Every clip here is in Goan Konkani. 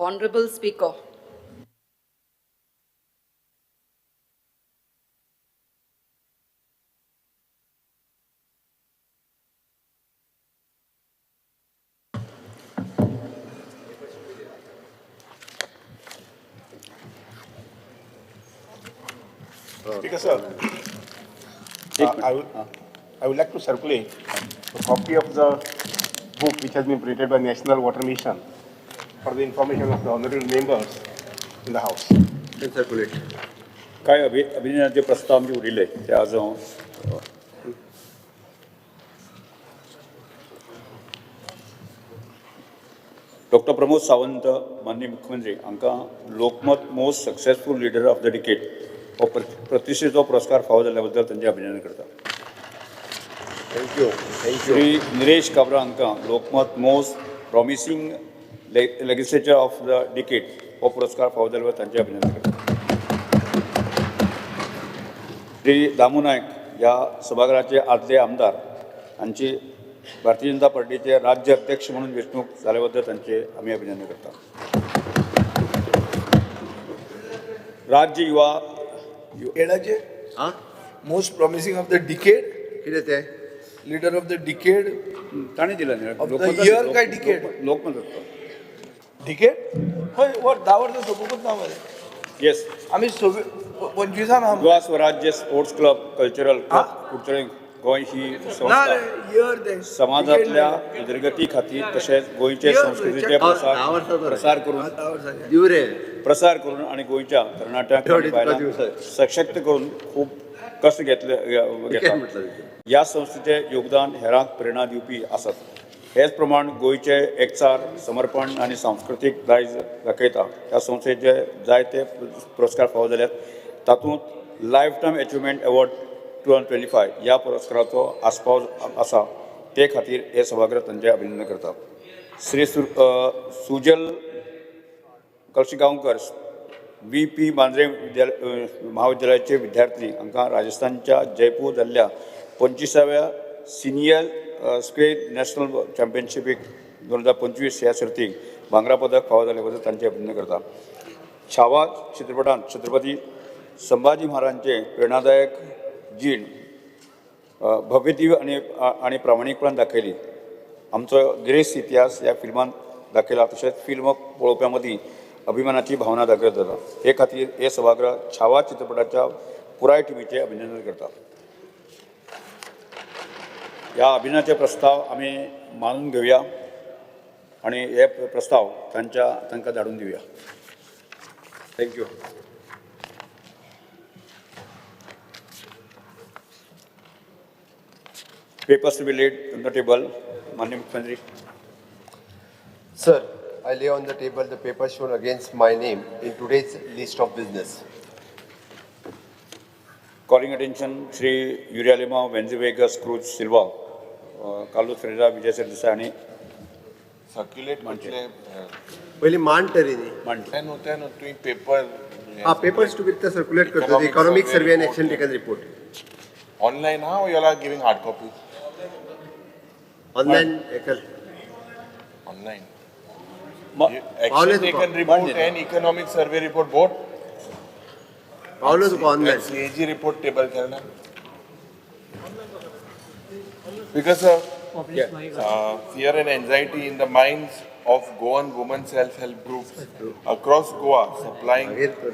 Honorable Speaker. Speaker sir, I would like to circulate a copy of the book which has been printed by National Water Mission for the information of the honorable members in the house. Circulate. काय अभिनंदनाचे प्रस्ताव आमचे उरिल्ले ते आज हांव डॉक्टर प्रमोद सावंत माननीय मुख्यमंत्री हांकां Lokmat most successful leader of the decade हो प्रतिश्ठेचो पुरस्कार फावो जाल्ल्या बद्दल तांचें अभिनंदन करता. Thank you. Thank you. Shri Nilesh Kabra हांकां Lokmat most promising legislature of the decade हो पुरस्कार फावो जाल्ल्या बद्दल तांचें अभिनंदन करता. श्री दामू नायक ह्या सभाघराचे आदले आमदार हांची भारतीय जनता पार्टीचे राज्य अध्यक्ष म्हणून वेंचणूक जाल्या बद्दल तांचे आमी अभिनंदन करता. राज्य युवा येणाचे most promising of the decade कितें तें लिडर ऑफ the decade ताणें दिला न्ही Of the year काय decade? Lokmat decade हय वर 10 वर्सां सोंपूंकच ना मरे. येस. आमी 25 आहा. Goa Swarajya sports club cultural club Curchorem Goa ही ना संस्था रे इयर तें समाजांतल्या उदरगती खातीर तशेंच गोंयचे संस्कृतीचे प्रसार करून दिव रे प्रसार करून आनी गोंयच्या तरणाट्यांक आनी बायलांक सशक्त करून खूब कश्ट घेतले घेतात. ह्या संस्थेचें योगदान हेरांक प्रेरणा दिवपी आसात. हेच प्रमाण गोंयचे एकचार समर्पण आनी सांस्कृतीक दायज दाखयता. ह्या संस्थेचे जायते पुरस्कार फावो जाल्यात. तातूंत life time achievement award 2025 ह्या पुरस्काराचो आस्पाव आसा. ते खातीर हे सभागृह तांचें अभिनंदन करता. श्री सुजल कळशीगांवकर VP Mandrem विद्यालय महाविद्यालयाचे विद्यार्थी हांकां राजस्थानच्या जयपूर जाल्ल्या 25व्या सिनियर स्क्वेर नॅशनल चॅम्पियनशिपीक 2025 ह्या सर्तीक भांगरा पदक फावो जाल्ले बद्दल तांचें अभिनंदन करता. छावा चित्रपटांत छत्रपती संभाजी महाराजांचे प्रेरणादायक जीण भव्यदिव्य आनी प्रामाणीकपणान दाखयली. आमचो गिरेस्त इतिहास ह्या फिल्मान दाखयला. तशेंच फिल्म पळोवप्या मदीं अभिमानाची भावना जागृत जाता. हे खातीर हे सभागृह छावा चित्रपटाच्या पुराय टिमीचें अभिनंदन करता. ह्या अभिनयाचे प्रस्ताव आमी मानून घेवया आनी हे प्रस्ताव तांकां धाडून दिवया. Thank you. Papers to be laid on the table. माननीय मुख्यमंत्री. Sir, I lay on the table the paper shown against my name in today's list of business. Calling attention Shri Yuri Alemao, Venzy Vegas, Cruz Silva, Carlos Ferreira, Vijay Sardesai आनी सर्क्युलेट म्हटले पयलीं मांड तरी न्ही. मांड ते न्हू ते न्हू तुवें पेपर हा पेपर्स टू बी ते सर्क्युलेट करता. Economic survey and action taken report online हा you are giving hard copy online एकल online पावले action तुका. Taken report and economic survey report both पावलो तुका ऑनलायन. सीएजी रिपोर्ट टेबल केला because fear and anxiety in the minds of Goan women self-help groups across Goa supplying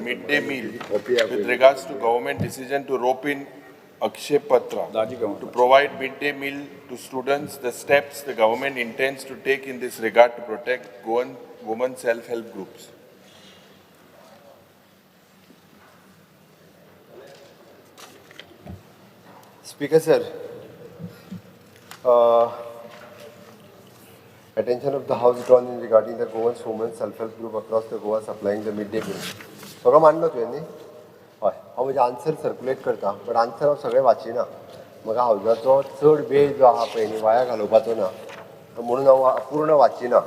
midday meal with regards to government decision to rope in Akshay Patra to provide midday meal to students, the steps the government intends to take in this regard to protect Goan women self-help groups. Speaker sir, attention of the house drawn in regarding the Goan women self-help group across the Goa supplying the midday meal. सगळो मांडलो तुवें न्ही? हय, हांव म्हजें आन्सर सर्क्युलेट करता बट आन्सर हांव सगळें वाचिना. म्हाका हावजाचो चड वेळ जो आहा पळय न्ही वाया घालोवपाचो ना म्हणून हांव पूर्ण वाचिना.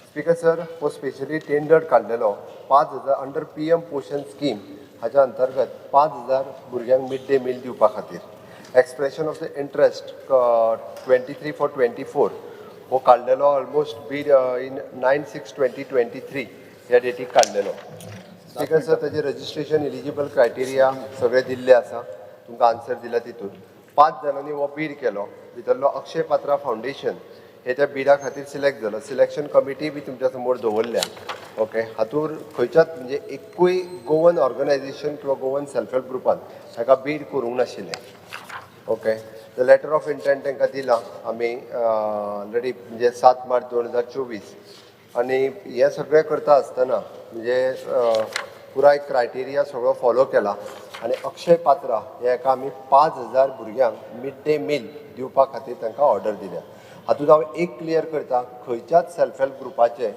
स्पीकर सर, हो स्पेशली टेंडर काडलेलो 5,000 अंडर PM पोशण स्कीम हाच्या अंतर्गत 5,000 भुरग्यांक मिड डे मील दिवपा खातीर. Expression of the interest 23 for 24 हो काडलेलो almost bid in 9/6/2023 ह्या डेटीक काडलेलो. स्पीकर सर, ताजें रजिस्ट्रेशन एलिजिबल क्रायटेरिया सगळें दिल्लें आसा, तुमकां आन्सर दिला. तितून 5 जाणांनी हो बीड केलो. भितरलो अक्षय पात्रा फावंडेशन हे त्या बिडा खातीर सिलेक्ट जालो. सिलेक्शन कमिटी बी तुमच्या समोर दवरल्या. ओके, हातूर खंयच्याच म्हणजे एकूय गोवन ऑर्गनायझेशन किंवा गोवन सेल्फ हेल्प ग्रुपान ताका बीड करूंक नाशिल्लें. Okay, the letter of intent तांकां दिला आमी ऑलरेडी, म्हणजे 7 मार्च 2024. आनी हें सगळें करता आसतना म्हणजे पुराय क्रायटेरिया सगळो फॉलो केला आनी अक्षय पात्रा हे एका आमी 5000 भुरग्यांक मिड डे मील दिवपा खातीर तांकां ऑर्डर दिल्या. हातूंत हांव एक क्लियर करता, खंयच्याच सेल्फ हेल्प ग्रुपाचें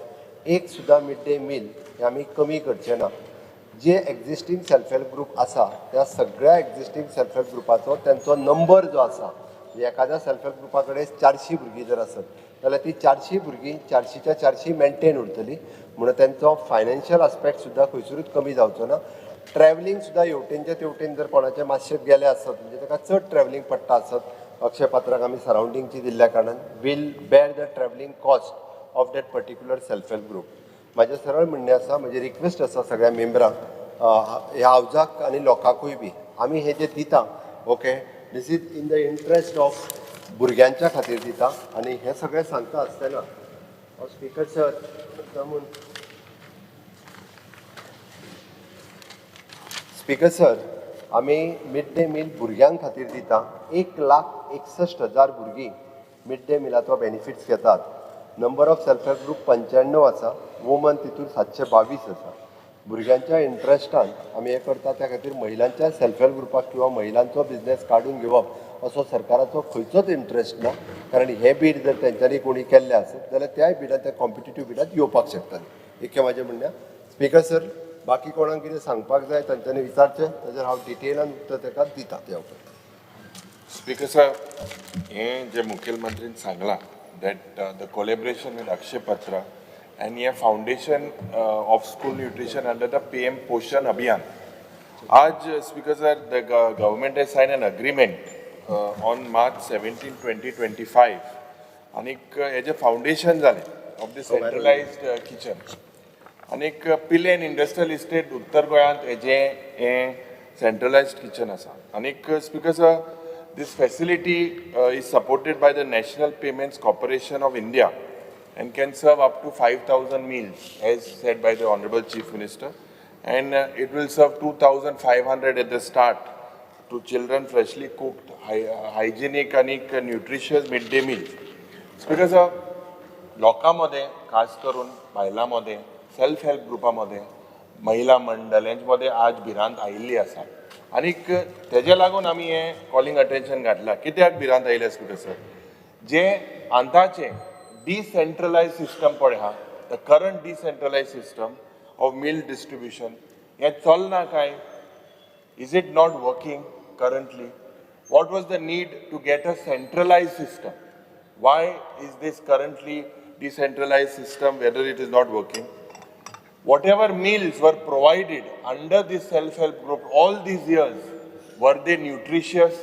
एक सुद्दां मिड डे मील हें आमी कमी करचे ना. जे एग्जिस्टींग सेल्फ हेल्प ग्रुप आसा त्या सगळ्या एग्जिस्टींग सेल्फ हेल्प ग्रुपाचो तेंचो नंबर जो आसा, म्हणजे एखाद्या सेल्फ हेल्प ग्रुपा कडेन 400 भुरगीं जर आसत जाल्यार ती 400 भुरगीं 400च्या 400 मेनटेन उरतली, म्हणून तेंचो फायनान्शियल आस्पेक्ट सुद्दां खंयसरूच कमी जावचो ना. ट्रॅवलिंग सुद्दां हेवटेनचे तेवटेन जर कोणाचें मातशें गेलें आसत, म्हणजे ताका चड ट्रॅवलिंग पडटा आसत, अक्षय पात्राक आमी सरावंडिंगची दिल्ल्या कारणान will bear the travelling cost of that particular self help group. म्हाजें सरळ म्हणणें आसा, म्हजी रिक्वेस्ट आसा सगळ्या मेंबरांक, ह्या हावजाक आनी लोकांकूय बी, आमी हें जें दिता, okay, this is in the interest of भुरग्यांच्या खातीर दिता. आनी हें सगळें सांगता आसतना स्पीकर सर, म्हूण स्पीकर सर, आमी मिड डे मील भुरग्यां खातीर दिता. 1,61,000 भुरगीं मिड डे मिलाचो बेनिफिट्स घेतात. Number of self help group 95 आसा, वुमन तितून 722 आसा. भुरग्यांच्या इंट्रस्टान आमी हें करता, त्या खातीर महिलांच्या सेल्फ हेल्प ग्रुपाक किंवा महिलांचो बिजनेस काडून घेवप असो सरकाराचो खंयचोच इंट्रस्ट ना, कारण हे बीड जर तेंच्यांनी कोणी केल्लें आसत जाल्यार त्याय बिडांत, त्या कॉम्पिटिटीव बिडांत येवपाक शकताले. इतकें म्हाजें म्हणणें. स्पीकर सर, बाकी कोणाक कितें सांगपाक जाय तांच्यांनी विचारचें, ताजेर हांव डिटेलान उत्तर ताका दिता त्या उपरांत. स्पीकर सर, हें जें मुखेलमंत्रीन सांगलां that the collaboration with Akshaya Patra आनी हें foundation of school nutrition under the PM Poshan Abhiyaan. आज speaker sir, the government has sign an agreement on March 17, 2025 आनीक हेजें फावंडेशन जालें ऑफ the centralised kitchen. आनीक पिलेन इंडस्ट्रियल इस्टेट उत्तर गोंयांत हेजें हें सेंट्रलायज्ड किचन आसा. आनीक speaker sir, this facility is supported by the National Payments Corporation of India and can serve up to 5,000 meals, as said by the Honorable Chief Minister. And it will serve 2,500 at the start to children, freshly cooked, hygienic and nutritious midday meals. Speaker sir, लोकां मदें, खास करून बायलां मदें, सेल्फ हेल्प ग्रुपा मदें, महिला मंडळ हेंचे मदें आज भिरांत आयिल्ली आसा. आनीक तेजे लागून आमी हें कॉलिंग अटेन्शन घातलां. कित्याक भिरांत आयल्या स्पीकर सर? जे आतांचें डिसेंट्रलायज सिस्टम पळय आहा, the current decentralize system of meal distribution, हें चलना काय? Is it not working currently? What was the need to get a centralized system? Why is this currently decentralized system, whether it is not working? Whatever meals were provided under this self-help group all these years, were they nutritious?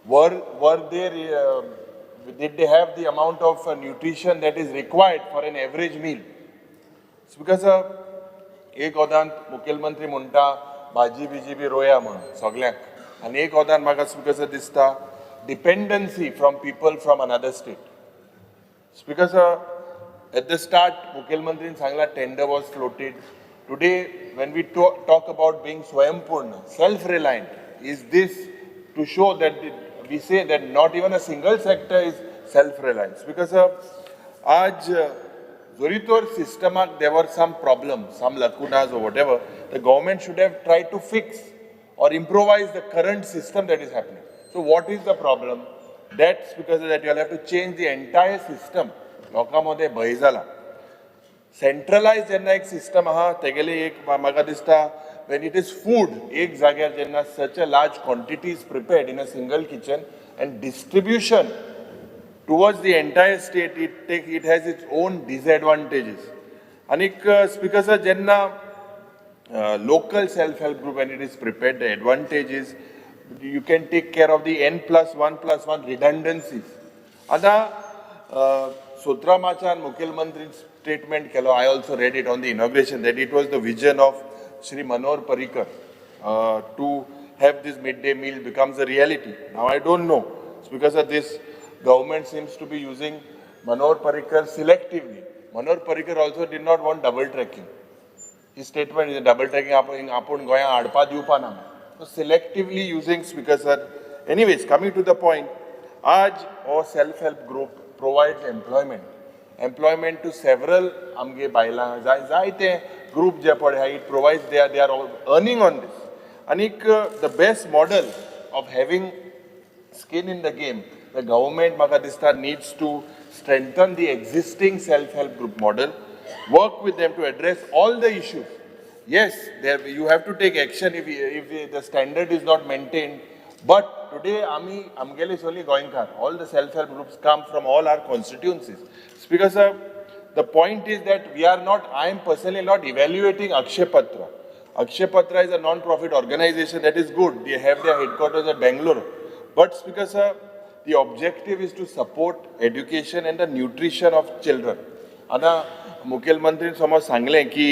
Were they, did they have the amount of nutrition that is required for an average meal? It's because एक ओदांत मुखेलमंत्री म्हणटा भाजी बिजी बी रोया म्हणून सगळ्यांक, आनी एक ओदान म्हाका कसं दिसता dependency from people from another state. Speaker sir, at the start मुखेलमंत्रीन सांगला tender was floated. Today when we talk about being स्वयंपूर्ण, self reliant, is this to show that we say that not even a single sector is self reliant? Because आज जरी तर सिस्टमाक there were some problem, some lacunas or whatever, the government should have tried to fix or improvise the current system that is happening. So what is the problem? That's because of that you will have to change the entire system. लोकां मदें भंय जाला. सेंट्रलायज जेन्ना एक सिस्टम आहा, तेगेली एक म्हाका दिसता when it is food, एक जाग्यार जेन्ना such a large quantity is prepared in a single kitchen and distribution towards the entire state, it has its own disadvantages. आनीक स्पीकर सर, जेन्ना local self help group, when it is prepared, the advantage is you can take care of the n plus 1 plus 1 redundancies. आतां 17 मार्चान मुखेलमंत्री स्टेटमेंट केलो. I also read it on the inauguration that it was the vision of Shri Manohar Parrikar to have this mid day meal becomes a reality. Now I don't know, because of this government seems to be using Manohar Parrikar selectively. Manohar Parrikar also did not want double tracking. He statement is double tracking आपूण आपूण गोंयांत हाडपा दिवपा ना. So selectively using. Speaker sir, anyways, coming to the point, आज हो self help group provides employment to several आमगे बायलां, जाय जायते ग्रूप जे पळय, it provides, they are earning on this. आनीक the best model of having skin in the game, the government, म्हाका दिसता, needs to strengthen the existing self-help group model, work with them to address all the issues. Yes, there, you have to take action if the standard is not maintained. But today, आमी आमगेले सगळी गोंयकार, all the self-help groups come from all our constituencies. Speaker sir, the point is that we are not, I am personally not evaluating Akshay Patra. Akshay Patra is a non-profit organization that is good. They have their headquarters at Bangalore. But Speaker sir, the objective is to support education and the nutrition of children. आतां मुखेलमंत्रीन समज सांगलें की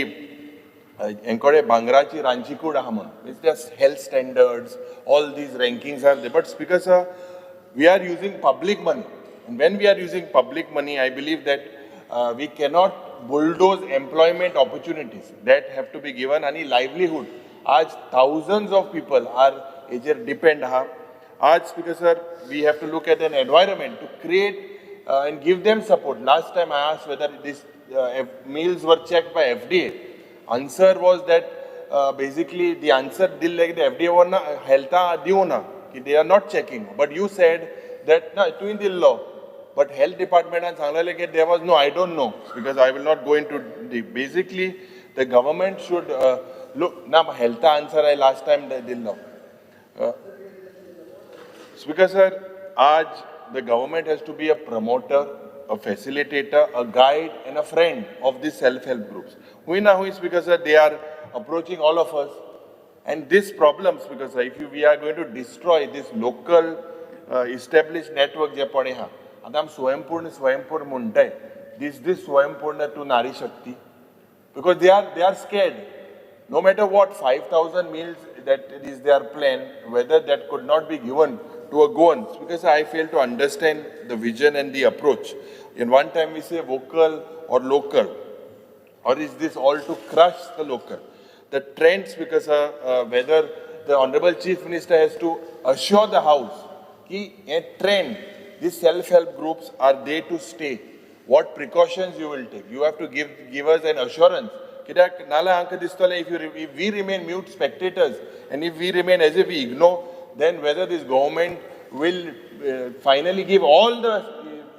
हेंकडे भांगराची रांदची कूड आहा म्हणून, means the health standards, all these rankings are, but Speaker sir, we are using public money. And when we are using public money, I believe that we cannot bulldoze employment opportunities that have to be given आणि livelihood. आज thousands of people are हेजेर depend आहा. आज, Speaker sir, we have to look at an environment to create and give them support. Last time I asked whether these meals were checked by FDA. Answer was that basically the answer दिल्लें की FDA वर ना हेल्था दिवना की they are not checking. But you said that ना तुवें दिल्लो. But health department सांगलेलें की there was no, I don't know, because I will not go into deep. Basically, the government should look, ना health answer I last time दिल्लो. Speaker sir, आज the government has to be a promoter, a facilitator, a guide and a friend of these self-help groups. हुई ना हुई, Speaker sir, they are approaching all of us. And this problem, Speaker sir, if you, we are going to destroy this local established network जे पळय आहा. आतां आमी स्वयंपूर्ण स्वयंपूर्ण म्हणटाय. This Swayampurna to Nari Shakti, because they are scared. No matter what, 5,000 meals that is their plan, whether that could not be given to a Goan, because I fail to understand the vision and the approach. In one time we say vocal or local, or is this all to crush the local? The trends, because whether the Honorable Chief Minister has to assure the House ki a trend, these self-help groups are there to stay. What precautions you will take? You have to give us an assurance. कित्याक नाल्यार आमकां दिसतलें, if we remain mute spectators and if we remain as if we ignore, then whether this government will finally give all the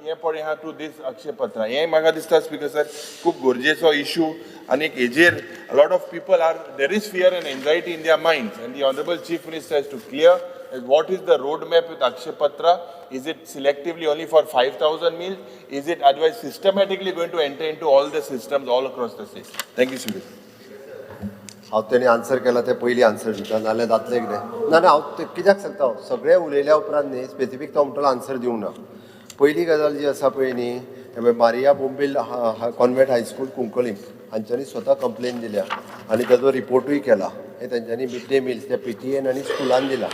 हें पळय आहा to this Akshay Patra. हें म्हाका दिसता, स्पीकर सर, खूब गरजेचो इशू आनी हेजेर lot of people are, there is fear and anxiety in their minds, and the Honorable Chief Minister has to clear what is the road map with Akshay Patra. Is it selectively only for 5,000 meals? Is it otherwise systematically going to enter into all the systems all across the state? Thank you, Speaker. हांव तेणी आन्सर केला ते पयलीं आन्सर दिता, नाल्यार जातलें कितें. ना ना, हांव ते कित्याक सांगता, हांव सगळें उलयल्या उपरांत न्ही स्पेसिफीक तो म्हणटलो आन्सर दिवंक ना. पयली गजाल जी आसा पळय न्ही, हे पळय, मारिया बोंबील कॉन्वेंट हायस्कूल कुंकळी हांच्यांनी स्वता कंप्लेन दिल्या आनी तेजो रिपोर्टूय केला. हे तेंच्यांनी मिड डे मिल्स त्या पीटीएन आनी स्कुलान दिला,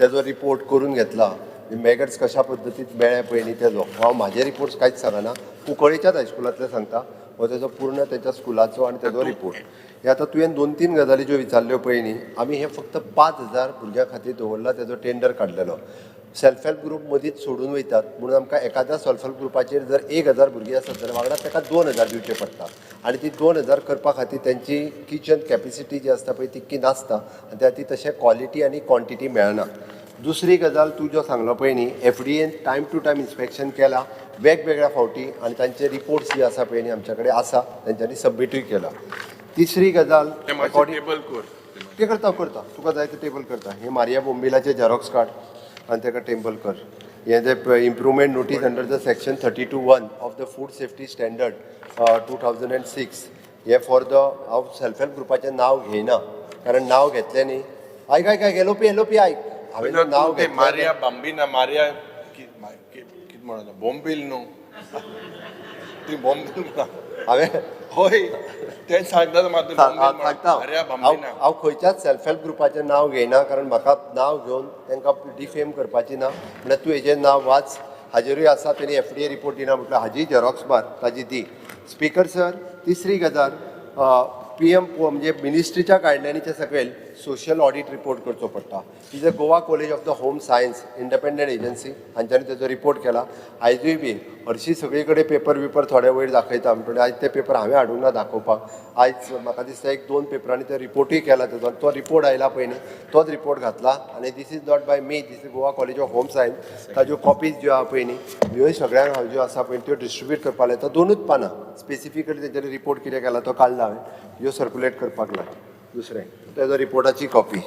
तेजो रिपोर्ट करून घेतला, मॅगट्स कशा पद्दतीन मेळ्ळे पळय न्ही तेजो. हांव म्हाजे रिपोर्ट्स कांयच सांगना, कुंकळीच्याच हायस्कुलांतले सांगता. हो तेजो पूर्ण तेच्या स्कुलाचो आनी तेजो रिपोर्ट. हे आतां तुवें दोन तीन गजाली ज्यो विचारल्यो पळय न्ही, आमी हे फक्त 5,000 भुरग्यां खातीर दवरला. तेजो टेंडर काडलेलो. सेल्फ हेल्प ग्रूप मदींच सोडून वयतात म्हणून आमकां एखाद्या सेल्फ हेल्प ग्रुपाचेर जर 1,000 भुरगीं आसत जाल्यार वांगडा ताका 2,000 दिवचे पडटा आनी ती 2,000 करपा खातीर तेंची किचन कॅपेसिटी जी आसता पळय तितकी नासता आनी त्या खातीर तशें क्वॉलिटी आनी क्वॉन्टिटी मेळना. दुसरी गजाल तूं जो सांगलो पळय न्ही, FDN time to time inspection केला वेगवेगळ्या फावटी आनी तांचे रिपोर्ट्स जे आसा पळय न्ही आमच्या कडेन आसा, तेंच्यांनी सबमिटूय केला. तिसरी गजाल ते मातशें टेबल कर. ते करता, करता, तुका जाय ते टेबल करता. हे मारिया बोंबिलाचे झेरॉक्स काड आनी ताका टेबल कर. हें जे improvement notice under the section 32(1) of the Food Safety Standard 2006, hey for the, हांव सेल्फ हेल्प ग्रुपाचें नांव घेयना, कारण नांव घेतलें न्ही, आयक आयक आयक, एलोपी एलोपी आयक, हांवें नांव ते घेतलें. मारिया बाम्बिना, मारिया कित म्हणून बोंबील न्हू. तुवें बॉम्ब म्हणा. हांवें हय, तें सांगता म्हाका तुवें बॉम्ब हांव सांगता, अरे हांव हांव खंयच्याच सेल्फ हेल्प ग्रुपाचें नांव घेयना, कारण म्हाका नांव घेवन तांकां डिफेम करपाची ना. म्हणल्यार तूं हेजें नांव वाच, हाजेरूय आसा. तेणी एफडीए रिपोर्ट दिना म्हटल्यार हाजी झेरॉक्स मार, ताजी दी. स्पीकर सर, तिसरी गजाल, पीएम म्हणजे मिनिस्ट्रीच्या गायडलायनीच्या सकयल सोशल ऑडीट रिपोर्ट करचो पडटा. Is a Goa College of the Home Science, independent agency, हांच्यांनी तेजो रिपोर्ट केला. आयजूय बी हरशीं सगळे कडेन पेपर बिपर थोडे वयर दाखयता म्हणटकीर आयज ते पेपर हांवें हाडूंक ना दाखोवपाक. आयज म्हाका दिसता एक दोन पेपरांनी ते रिपोर्टूय केला तेजो. तो रिपोर्ट आयला पळय न्ही, तोच रिपोर्ट घातला. आनी this is not by me, this is Goa College of Home Science. ताज्यो कॉपीज ज्यो आहा पळय न्ही, ह्योय सगळ्यांक हांव ज्यो आसा पळय त्यो डिस्ट्रिब्यूट करपाक लायता. दोनूच पानां स्पेसिफिकली तेंच्यांनी रिपोर्ट कितें केला तो काडला हांवें, ह्यो सर्कुलेट करपाक लाय. दुसरें, तेजो रिपोर्टाची कॉपी.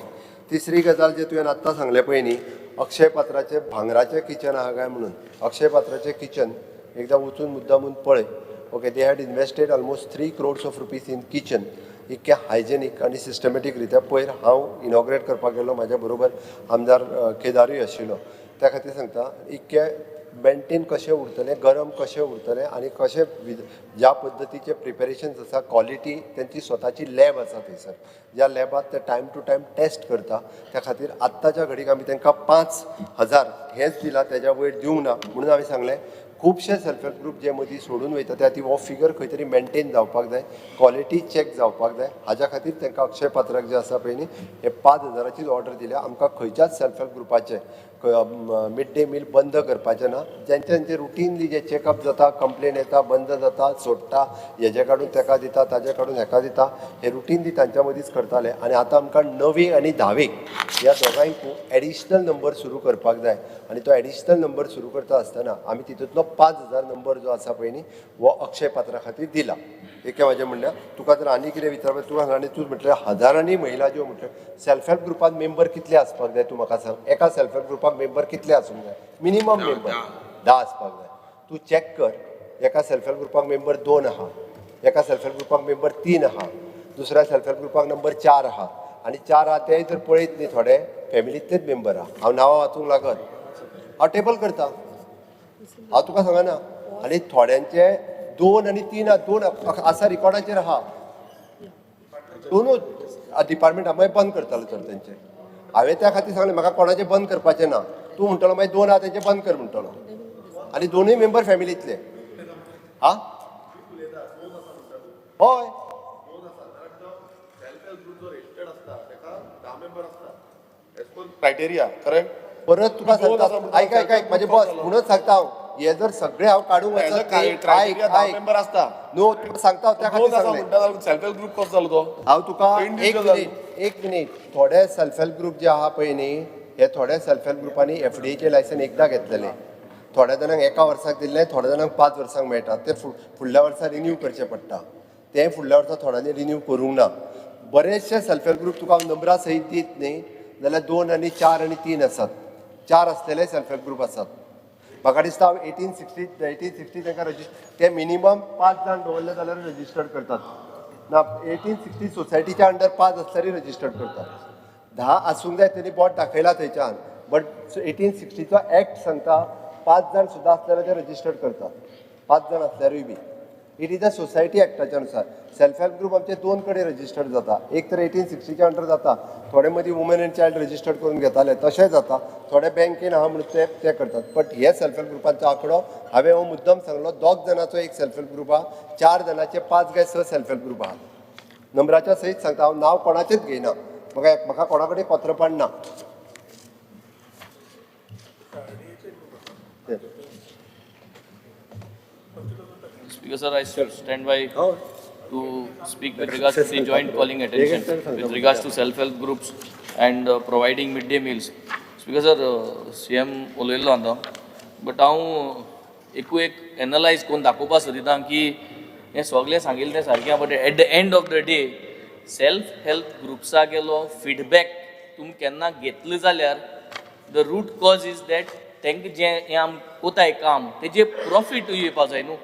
तिसरी गजाल, जे तुवें आत्तां सांगलें पळय न्ही, अक्षय पात्राचें भांगराचें किचन आहा काय म्हणून, अक्षय पात्राचें किचन एकदां वचून मुद्दामून पळय. Okay, they had invested almost 3 crores of rupees in kitchen. इतकें हायजेनीक आनी सिस्टमॅटीक रित्या. पयर हांव इनॉग्रेट करपाक गेल्लो, म्हाज्या बरोबर आमदार केदारूय आशिल्लो. त्या खातीर सांगता, इतकें मेंटेन कशें उरतलें, गरम कशें उरतलें आनी कशें ज्या पद्दतीचें प्रिपेरेशन्स आसा, क्वॉलिटी, तेंची स्वताची लॅब आसा थंयसर, ज्या लॅबात ते टायम टू टायम टेस्ट करता. त्या खातीर आत्ताच्या घडीक आमी तांकां 5000 हेंच दिलां, तेज्या वयर दिवंक ना. म्हणून हांवें सांगलें, खुबशे सेल्फ हेल्प ग्रूप जे मदीं सोडून वयता, त्या खातीर हो फिगर खंय तरी मेंटेन जावपाक जाय, क्वॉलिटी चॅक जावपाक जाय. हाज्या खातीर तांकां अक्षय पात्राक जे आसा पळय न्ही, हे 5000चीच ऑर्डर दिल्या. आमकां खंयच्याच सेल्फ हेल्प ग्रुपाचे मिड डे मील बंद करपाचें ना. जेंचे तेंचे रुटीनली जे चॅकअप जाता, कंप्लेन येता, बंद जाता, सोडटा, हेजे काडून तेका दिता, ताजे काडून हेका दिता, हे रुटीनली तांच्या मदींच करताले. आनी आतां आमकां णवी आनी धावेक ह्या दोगांयकूय एडिशनल नंबर सुरू करपाक जाय. आनी तो एडिशनल नंबर सुरू करता आसतना आमी तितूंतलो 5000 नंबर जो आसा पळय न्ही, हो अक्षय पात्रा खातीर दिला. एके म्हाजें म्हणल्यार, तुका जर आनी कितें विचारपाक तुका आनी तूं म्हटल्यार हजारांनी महिला ज्यो म्हटल्यो, सेल्फ हेल्प ग्रुपान मेंबर कितले आसपाक जाय, तूं म्हाका सांग. एका सेल्फ हेल्प ग्रुपाक मेंबर कितले आसूंक जाय? मिनिमम मेंबर 10 आसपाक जाय. तूं चॅक कर, एका सेल्फ हेल्प ग्रुपाक मेंबर दोन आहा, एका सेल्फ हेल्प ग्रुपाक मेंबर तीन आहा, दुसऱ्या सेल्फ हेल्प ग्रुपाक नंबर चार आहा. आनी चार आहा तेय जर पळयत न्ही, थोडे फॅमिलींतलेच मेंबर आहा. हांव नांवां वाचूंक लागत, हांव टेबल करता, हांव तुका सांगना. आनी थोड्यांचे दोन आनी तीन आहा, दोन आसा रिकॉर्डाचेर आहा. दोनूच डिपार्टमेंट मागीर बंद करतालो तर तेंचे. हांवें त्या खातीर सांगलें, म्हाका कोणाचें बंद करपाचें ना. तूं म्हणटलो मागीर दोन आहा तेंचे बंद कर म्हणटलो, आनी दोनूय मेंबर फॅमिलींतले. हा, हय. Criteria correct. परत तुका सांगता, आयक आयक आयक म्हाजे बॉस. म्हणून सांगता हांव, हे जर सगळे हांव काडूंक वचत न्ही, आयक. क्रायटेरिया 10 आयक. मेंबर आसता. न्हू, तुका सांगता हांव, त्या दोन खातीर आसा सांगलें. म्हणटा, सेल्फ हेल्प ग्रुप कसो जालो तो? हांव तुका एक Individual. Minute, एक मिनीट. थोडे सेल्फ हेल्प ग्रुप जे आहा पळय न्ही, हे थोडे सेल्फ हेल्प ग्रुपांनी एफडीएचे लायसन एकदां घेतलेले. थोड्या जाणांक एका वर्साक दिल्लें, थोड्या जाणांक 5 वर्सांक मेळटा. ते फुडल्या वर्सा रिन्यू करचें पडटा. तें फुडल्या वर्सा थोड्यांनी रिन्यू करूंक ना. बरेचशे सेल्फ हेल्प ग्रुप तुका हांव नंबरा सयत दीत न्ही जाल्यार दोन आनी चार आनी तीन आसात, चार आसलेले सेल्फ हेल्प ग्रुप आसात. म्हाका दिसता हांव 1860 तांकां रजिस्टर, ते मिनिमम पांच जाण दवरले जाल्यार रजिस्टर्ड करतात. ना, 1860 सोसायटीच्या अंडर पांच आसल्यारय रजिस्टर्ड करतात. 10 आसूंक जाय, तेणी बोट दाखयला थंयच्यान, बट 1860चो एक्ट सांगता, पांच जाण सुद्दां आसले जाल्यार ते रजिस्टर्ड करतात, पांच जाण आसल्यारूय बी. It is a society एक्टाच्या अनुसार. सेल्फ हेल्प ग्रुप आमचे दोन कडेन रजिस्टर्ड जाता. एक तर 1860च्या अंडर जाता, थोडे मदीं वुमन एंड चायल्ड रजिस्टर्ड करून घेताले, तशें जाता. थोडे बँकेन आहा म्हणून ते ते करतात. बट हे सेल्फ हेल्प ग्रुपांचो आंकडो हांवें हो मुद्दम सांगलो. दोग जाणाचो एक सेल्फ हेल्प ग्रुप आहा, चार जाणाचे पांच काय स सेल्फ हेल्प ग्रुप आहा. नंबराच्या सयत सांगता, हांव नांव कोणाचेंच घेयना. म्हाका म्हाका कोणा कडेन पत्रपाण ना ते. Speaker sir, I stand by to speak with regards to the joint calling attention with regards to self-help groups and providing midday meals. Speaker sir, CM उलयल्लो आतां, बट हांव एकू एक एनलायज करून दाखोवपा सोदिता की हें सगळें सांगिल्लें तें सारकें, but at the end of the day self help ग्रुप्सा गेलो फिडबॅक तुमी केन्ना घेतले जाल्यार the root cause is that तांकां जें हें आम कोताय काम तेजें प्रॉफीट येवपा जाय न्हू.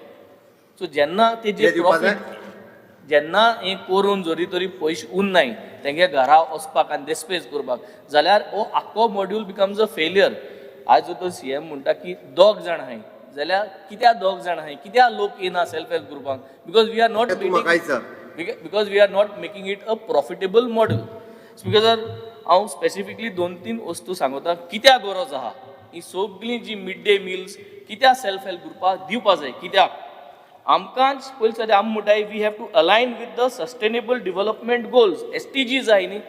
सो जेन्ना तेजे कितें दिवपा जाय? प्रॉफीट, जेन्ना हें करून जरी तरी पयशे उरनाय तेंगे घरा वचपाक आनी देस्पेज करपाक जाल्यार हो आख्खो मॉड्यूल बिकम्स अ फेलियर. आयज जर तो सीएम म्हणटा की दोग जाण आहाय. जाल्यार कित्याक दोग जाण आहाय, कित्याक लोक येना सेल्फ हेल्प ग्रुपांक? Because we are not तूं म्हाका विचार. Because we are not making it a profitable model. Speaker sir, हांव स्पेसिफिकली दोन तीन वस्तू सांगता कित्याक गरज आहा ही सगळीं जी मिड डे मिल्स कित्याक सेल्फ हेल्प ग्रुपाक दिवपा जाय. कित्याक आमकांच पयलीं सद्या आमी म्हणटाय we have to align with the sustainable development goals, SDGs आहाय न्ही.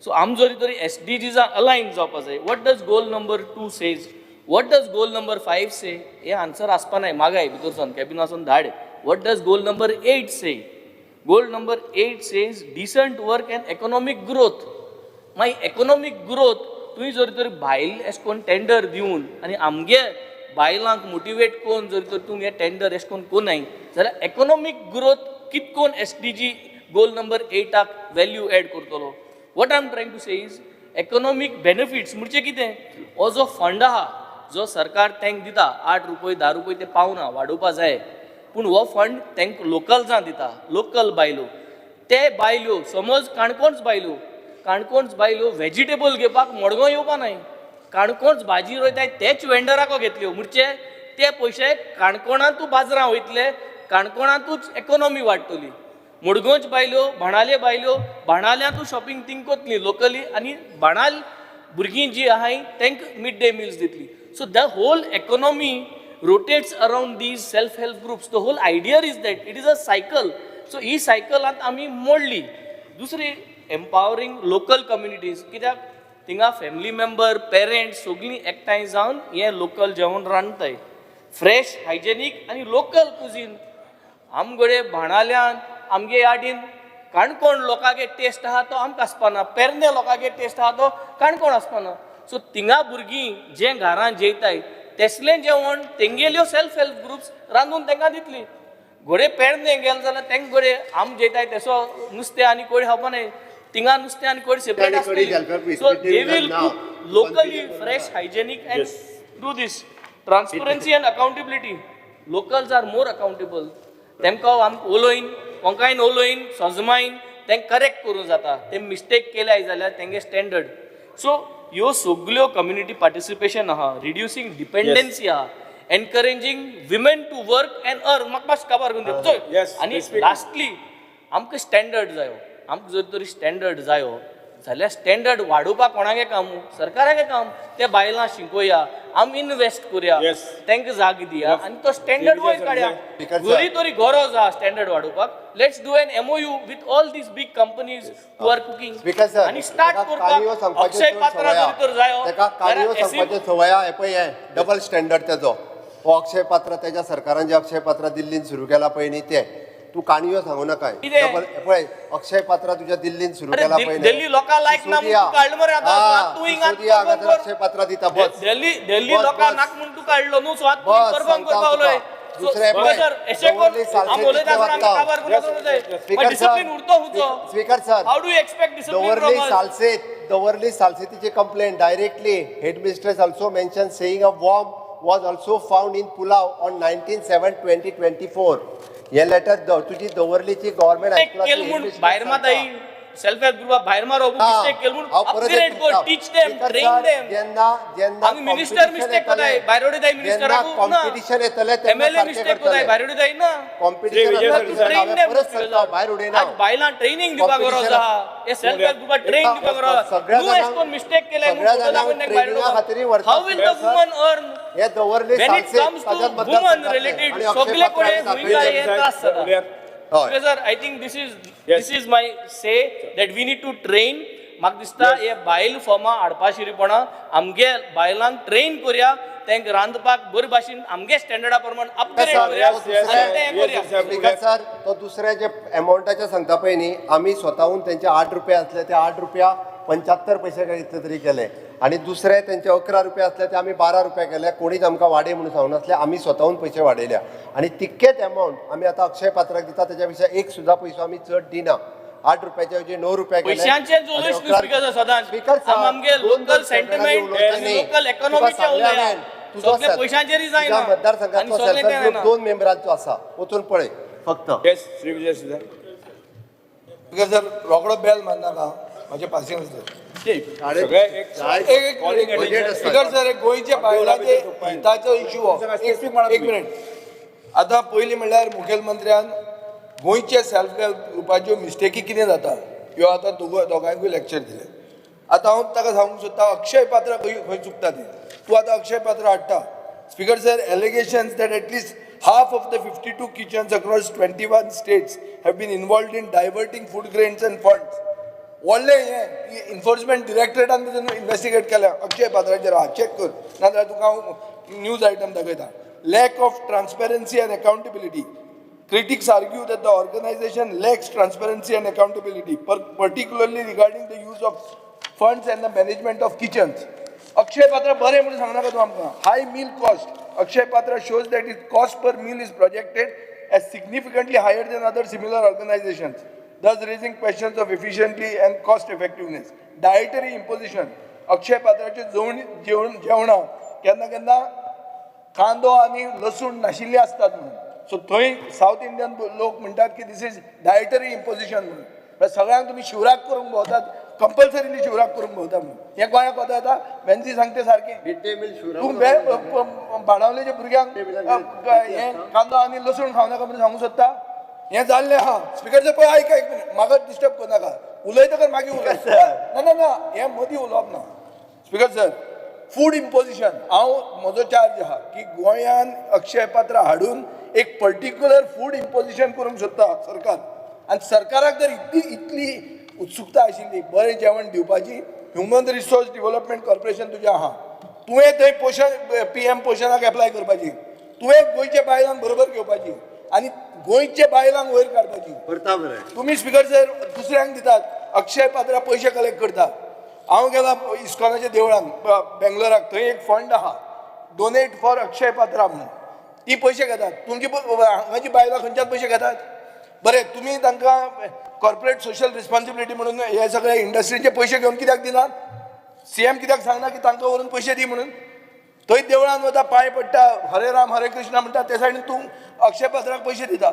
सो आम जरी तरी एसडीजीजा अलायन जावपा जाय. What does goal number 2 says, what does goal number 5 say, hey answer आसपा नाय मागाय भितर सावन कॅबिना वचून धाड. What does goal number 8 say? Goal number 8 says decent work and economic growth. मागीर इकॉनॉमीक ग्रोथ तुवें जर तर बायल एशें कोन्न टेंडर दिवन आनी आमगे बायलांक मोटिवेट करून जर तर तूं हें टेंडर एशें कोन्न कोनाय जाल्यार इकॉनॉमीक ग्रोथ कित कोन्न SDG goal number 8 value add करतलो. What I am trying to say is economic benefits म्हणजे कितें, हो जो फंड आहा जो सरकार तांकां दिता 8 रुपये 10 रुपये ते पावना वाडोवपा जाय, पूण हो फंड तांकां लोकल्सां दिता, लोकल बायलो, ते बायलो समज काणकोणच बायलो, काणकोणच बायलो वेजिटेबल घेवपाक मडगांव येवपा नाय, काणकोणच भाजी रोयताय तेच वेंडराको घेतल्यो, म्हणजे ते पयशे काणकोणांतू बाजारां वयतले, काणकोणांतूच इकॉनॉमी वाडटली. मडगांवच बायलो, बाणाले बायलो, बाणाल्यांतू शॉपिंग थिंग कोतली लोकली आनी बाणाल भुरगीं जी आहाय तांकां मिड डे मिल्स दितली. So the whole economy rotates around these self help groups. The whole idea is that it is a cycle. So he cycle आतां आमी मोडली. दुसरी एम्पावरींग लोकल कम्युनिटीज, कित्याक थिंगा फॅमिली मेंबर पेरंट्स सगळीं एकठांय जावन हें लोकल जेवण रांदताय, फ्रेश हायजेनीक आनी लोकल कुजीन. आमगडे बाणाल्यान आमगे यार्डीन काणकोण लोकांगे टेस्ट आहा तो आमकां आसपाना, पेरणे लोकांगे टेस्ट आहा तो काणकोण आसपाना. सो थिंगा भुरगीं जें घरान जेयताय तेसलें जेवण तेंगेल्यो सेल्फ हेल्प ग्रुप्स रांदून तांकां दितली. घोडे पेरणे गेले जाल्यार तांकां घोडे आम जेयताय तेसो नुस्तें आनी कोळी खावपा न्हय, थिंगा नुस्तें आनी कोळी सेपरेट आसतली. So they will cook locally fresh hygienic and do this. Transparency and accountability, locals are more accountable. तेमकां आमकां उलोयन कोंकायन उलोयन सजमायन तेंकां करेक्ट करूं जाता, ते मिस्टेक केल्याय जाल्यार तेंगे स्टँडर्ड. सो ह्यो सगल्यो कम्युनिटी पार्टिसिपेशन आहा, रिड्युसींग डिपेंडन्सी आहा, encouraging women to work and earn. म्हाका मातशें काबार करून दी. आनी लास्टली आमकां स्टँडर्ड जायो, आमकां जर तरी स्टँडर्ड जायो जाल्यार स्टँडर्ड वाडोवपाक कोणागे काम, सरकारागे काम. ते बायलां शिकोया, आमी इनवेस्ट करुया, तांकां जाग दिया आनी तो स्टँडर्ड वयर काडया. जरी तरी गरज आहा स्टँडर्ड वाडोवपाक, let's do an MOU with all these big companies who are cooking आनी स्टार्ट करपाक. अक्षय पात्रा जरी तर जायो सांगपाच्यो सवया हे पळय, हे डबल स्टँडर्ड तेजो. हो अक्षय पात्रा तेज्या सरकारान जे अक्षय पात्रा दिल्लीन सुरू केला पळय न्ही, ते तूं काणयो सांगू नाका. डबल पळय अक्षय पात्रा तुज्या दिल्लीन सुरू केला पळय, दिल्ली लोकां लायक ना म्हणून काडलो मरे. आतां तूं हिंगा अक्षय पात्रा दिता बस, दिल्ली दिल्ली लोकां नाक म्हूण तूं काडलो न्हू. सो आतां तूं परफॉर्म करपाक उलय. Davorlim सालसेतीची complaint directly headmistress also mention saying a worm was also found in pulao on 19/7/2024. हे लेटर तुजी दवर्लीची गव्हर्नमेंट भायर मात सेल्फ हेल्प ग्रुपा भायर मारो, मिस्टेक केल म्हूण अपग्रेड कर, टीच देम, ट्रेन देम. जेन्ना जेन्ना हांगा मिनिस्टर मिस्टेक कोताय, भायर उडयताय मिनिस्टराक, कॉम्पिटिशन येतले तेन्ना एमएलए मिस्टेक कोताय, भायर उडयताय ना. कॉम्पिटिशन ट्रेन देम, परत सांगता, भायर उडयना. आज बायलां ट्रेनिंग दिवपाक गरज आहा, हे सेल्फ हेल्प ग्रुपा ट्रेन दिवपाक गरज आहा. तूं एश कोन मिस्टेक केले म्हूण फोटो दाखोवन तांकां भायर उडोवपाक. How will the woman earn? हे दवर्ली When it comes to woman related, सगळे कडेन भुमिका हे त्रास जाता. Sir, I think this is my say that we need to train. म्हाका दिसता हे बायल फॉर्मां हाडपा शिरीपणा आमगे बायलांक ट्रेन करया, तांकां रांदपाक बरे भाशेन आमगे स्टँडर्डा प्रमाण अपग्रेड करया आनी तें करया. स्पीकर सर, तो दुसऱ्या जे अमावंटाचे सांगता पळय न्ही, आमी स्वताहून तेंचे 8 रुपया आसले ते 8 रुपया 75 पैसे काय इतले तरी केले, आनी दुसरे तेंचे 11 रुपया आसले ते आमी 12 रुपया केले. कोणीच आमकां वाडय म्हणून सांगनासले, आमी स्वताहून पयशे वाडयल्या आनी तितकेच अमावंट आमी आतां अक्षय पात्राक दिता, तेच्या पेक्षा एक सुद्दां पयसो आमी चड दिना. 8 रुपयाच्या ऐवजी 9 रुपया केले. पयशांचें जोलूस न्हू स्पीकर सदांच. आमगे लोकल सेंटिमेंट, लोकल इकॉनॉमीचें उलया, सगळे पयशांचेरय जायना. मतदारसंघातलो सेल्फ हेल्प ग्रुप 2 मेंबरांचो आसा, वचून पळय फक्त. Shri Vijay sir, speaker sir, रोकडो बेल मारनाका, म्हाजें पासिंग आसता. सगळे एक एक Calling attention. Speaker sir, एक गोंयच्या बायलांचे हिताचो इश्यू हो. एक मिनिट. आतां पयलीं म्हणल्यार मुखेलमंत्र्यान गोंयच्या सेल्फ हेल्प ग्रुपाच्यो मिस्टेकी कितें जाता ह्यो आतां दोगांयकूय लेक्चर दिलें. आतां हांव ताका सांगूंक सोदता, अक्षय पात्रा खंय खंय चुकता तें. तूं आतां अक्षय पात्रा हाडटा. Speaker sir, allegations that at least half of the 52 kitchens across 21 states have been involved in diverting food grains and funds. व्हडलें हें इन्फोर्समेंट डिरेक्टरेटान पसून इन्वेस्टिगेट केल्या अक्षय पात्राचेर. आहा, चॅक कर, नाजाल्यार तुका हांव न्यूज आयटम दाखयता. Lack of transparency and accountability. Critics argue that the organization lacks transparency and accountability, particularly regarding the use of funds and the management of kitchens. Akshaya Patra बरें म्हणून सांगनाका तूं आमकां. High meal cost. Akshaya Patra shows that its cost per meal is projected as significantly higher than other similar organizations, thus raising questions of efficiency and cost effectiveness. Dietary imposition. Akshay पात्राचे जेवण जेवण जेवणां केन्ना केन्ना कांदो आनी लसूण नाशिल्ली आसतात म्हणून. सो थंय सावथ इंडियन लोक म्हणटात की this is dietary imposition म्हणून. म्हळ्यार सगळ्यांक तुमी शिवराक करूंक भोंवतात, कंपल्सरीली शिवराक करूंक भोंवता म्हणून. हें गोंयाक वता येता वेन्सी सांगते सारकें. मिड डे मील तूं बाणावलेच्या भुरग्यांक हें कांदो आनी लसूण खावं नाका म्हणून सांगूंक सोदता. हें जाल्लें आहा. स्पिकर सर, पळय, आयक, एक मिनट, म्हाका डिस्टर्ब करनाका. उलयतकर मागीर उलय. ना ना ना, हें मदीं उलोवप ना. स्पिकर सर, फूड इम्पोजिशन, हांव म्हजो चार्ज आहा की गोंयान अक्षय पात्र हाडून एक पर्टिक्युलर फूड इम्पोजिशन करूंक सोदता सरकार. आनी सरकाराक जर इतली इतली उत्सुकता आशिल्ली बरें जेवण दिवपाची, ह्युमन रिसोर्स डिवलपमेंट कॉर्पोरेशन तुजें आहा, तुवें थंय पोशण पीएम पोशणाक एप्लाय करपाची, तुवें गोंयच्या बायलांक बरोबर घेवपाची आनी गोंयच्या बायलांक वयर काडपाची. करता बरें. तुमी स्पिकर सर दुसऱ्यांक दितात, अक्षय पात्रा पयशे कलेक्ट करता. हांव गेला इस्कॉनाच्या देवळान बेंगलोराक, थंय एक फंड आहा, डोनेट फॉर अक्षय पात्रा म्हणून. ती पयशे घेतात. तुमची हांगाची बायलां खंयच्यान पयशे घेतात? बरें, तुमी तांकां कॉर्पोरेट सोशल रिस्पॉन्सिबिलिटी म्हणून हे सगळे इंडस्ट्रीचे पयशे घेवन कित्याक दिनात? सीएम कित्याक सांगना की तांकां व्हरून पयशे दी म्हणून? थंय देवळान वता, पांय पडटा, हरे राम हरे कृष्ण म्हणटा, ते सायडीन तूं अक्षय पात्राक पयशे दिता.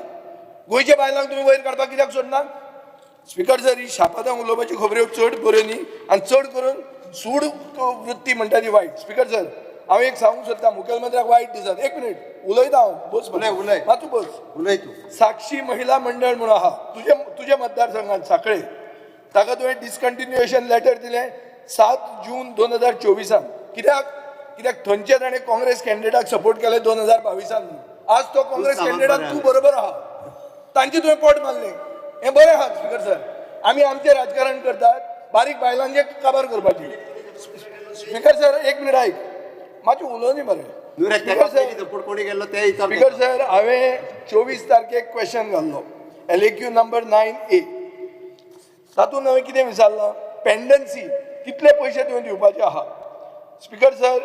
गोंयच्या बायलांक तुमी वयर काडपाक कित्याक सोदनात? स्पिकर सर, ही शापादां उलोवपाची खबऱ्यो चड बऱ्यो न्ही आनी चड करून सूड वृत्ती म्हणटा ती वायट. स्पिकर सर, हांव एक सांगूंक सोदता, मुखेलमंत्र्याक वायट दिसत. एक मिनीट, उलयता हांव, बस. उलय, उलय. मातसो बस. उलय तूं. साक्षी महिला मंडळ म्हणून आहा तुजे तुज्या मतदारसंघात साखळे, ताका तुवें डिसकंटिन्युएशन लेटर दिलें 7 जून 2024. कित्याक? कित्याक थंयचे ताणें काँग्रेस कॅन्डिडेटाक सपोर्ट केले 2022. आज तो काँग्रेस सामान कॅन्डिडेटाक बरें तूं बरोबर आहा, तांचे तुवें पोट मारलें. हें बरें आहा स्पिकर सर? आमी आमचें राजकारण करतात, बारीक बायलांचें काबार करपाची. स्पिकर सर, एक मिनिट आयक, मातशें उलोवनी मरे. न्हू रे, स्पिकर सर, सपोर्ट कोणी केल्लो ते विचार. स्पीकर सर, हांवें 24 तारखेक क्वेश्चन घाल्लो, LAQ number 9A. तातूंत हांवें कितें विचारलां? पेंडन्सी कितले पयशे तुवें दिवपाचे आहा. स्पीकर सर,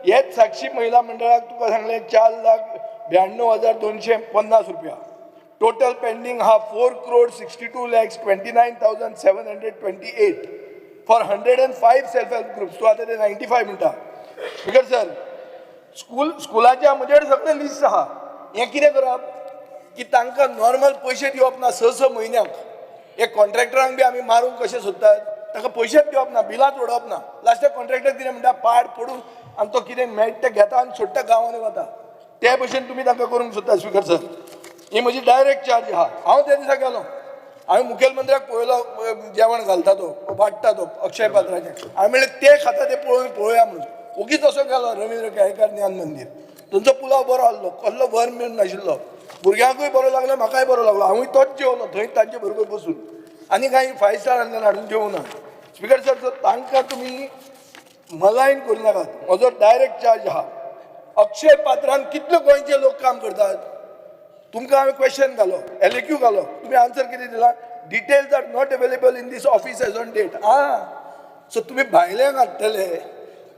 हेच साक्षी महिला मंडळाक तुका सांगलें, 4,92,250 रुपया. टोटल पेंडींग आहा 4 crore 62 lakhs 29,728 for 105 self help groups. तूं आतां ते 95 म्हणटा. स्पीकर सर, स्कुलाच्या म्हजे कडेन सगळें लिस्ट आहा. हें कितें करप की तांकां नॉर्मल पयशे दिवप ना स स म्हयन्याक. हे कॉन्ट्रॅक्टरांक बी आमी मारूंक कशें सोदतात? ताका पयशेच दिवप ना, बिलांच उडोवप ना. लास्टाक कॉन्ट्रॅक्टर कितें म्हणटा? पाड पडून आनी तो कितें मेळटा तें घेता आनी सोडटा, गांवांनी वता. ते भशेन तुमी तांकां करूंक सोदता. स्पिकर सर, ही म्हजी डायरेक्ट चार्ज आहा. हांव त्या दिसा गेलो, हांवें मुखेलमंत्र्याक पळयलो, जेवण घालता तो, वाडटा तो अक्षय पात्राचें. हांवें म्हणलें, ते खाता ते पळोवन पळोवया म्हणून. ओगीच असो गेलो रवींद्र केळेकार ज्ञान मंदीर. थंयचो पुलाव बरो आहलो, कसलो वर्म बीन नाशिल्लो. भुरग्यांकूय बरो लागलो, म्हाकाय बरो लागलो. हांवूय तोच जेवलो थंय तांचे बरोबर बसून. आनी कांय फायव स्टार हाडून जेवूं ना. स्पिकर सर, सो तांकां तुमी मलायन करूं नाकात. म्हजो डायरेक्ट चार्ज आहा, अक्षय पात्रान कितले गोंयचे लोक काम करतात? तुमकां हांवें क्वेश्चन घालो, LAQ घालो, तुमी आन्सर कितें दिला? Details are not available in this office as on date. आं, सो तुमी भायल्यांक हाडटले,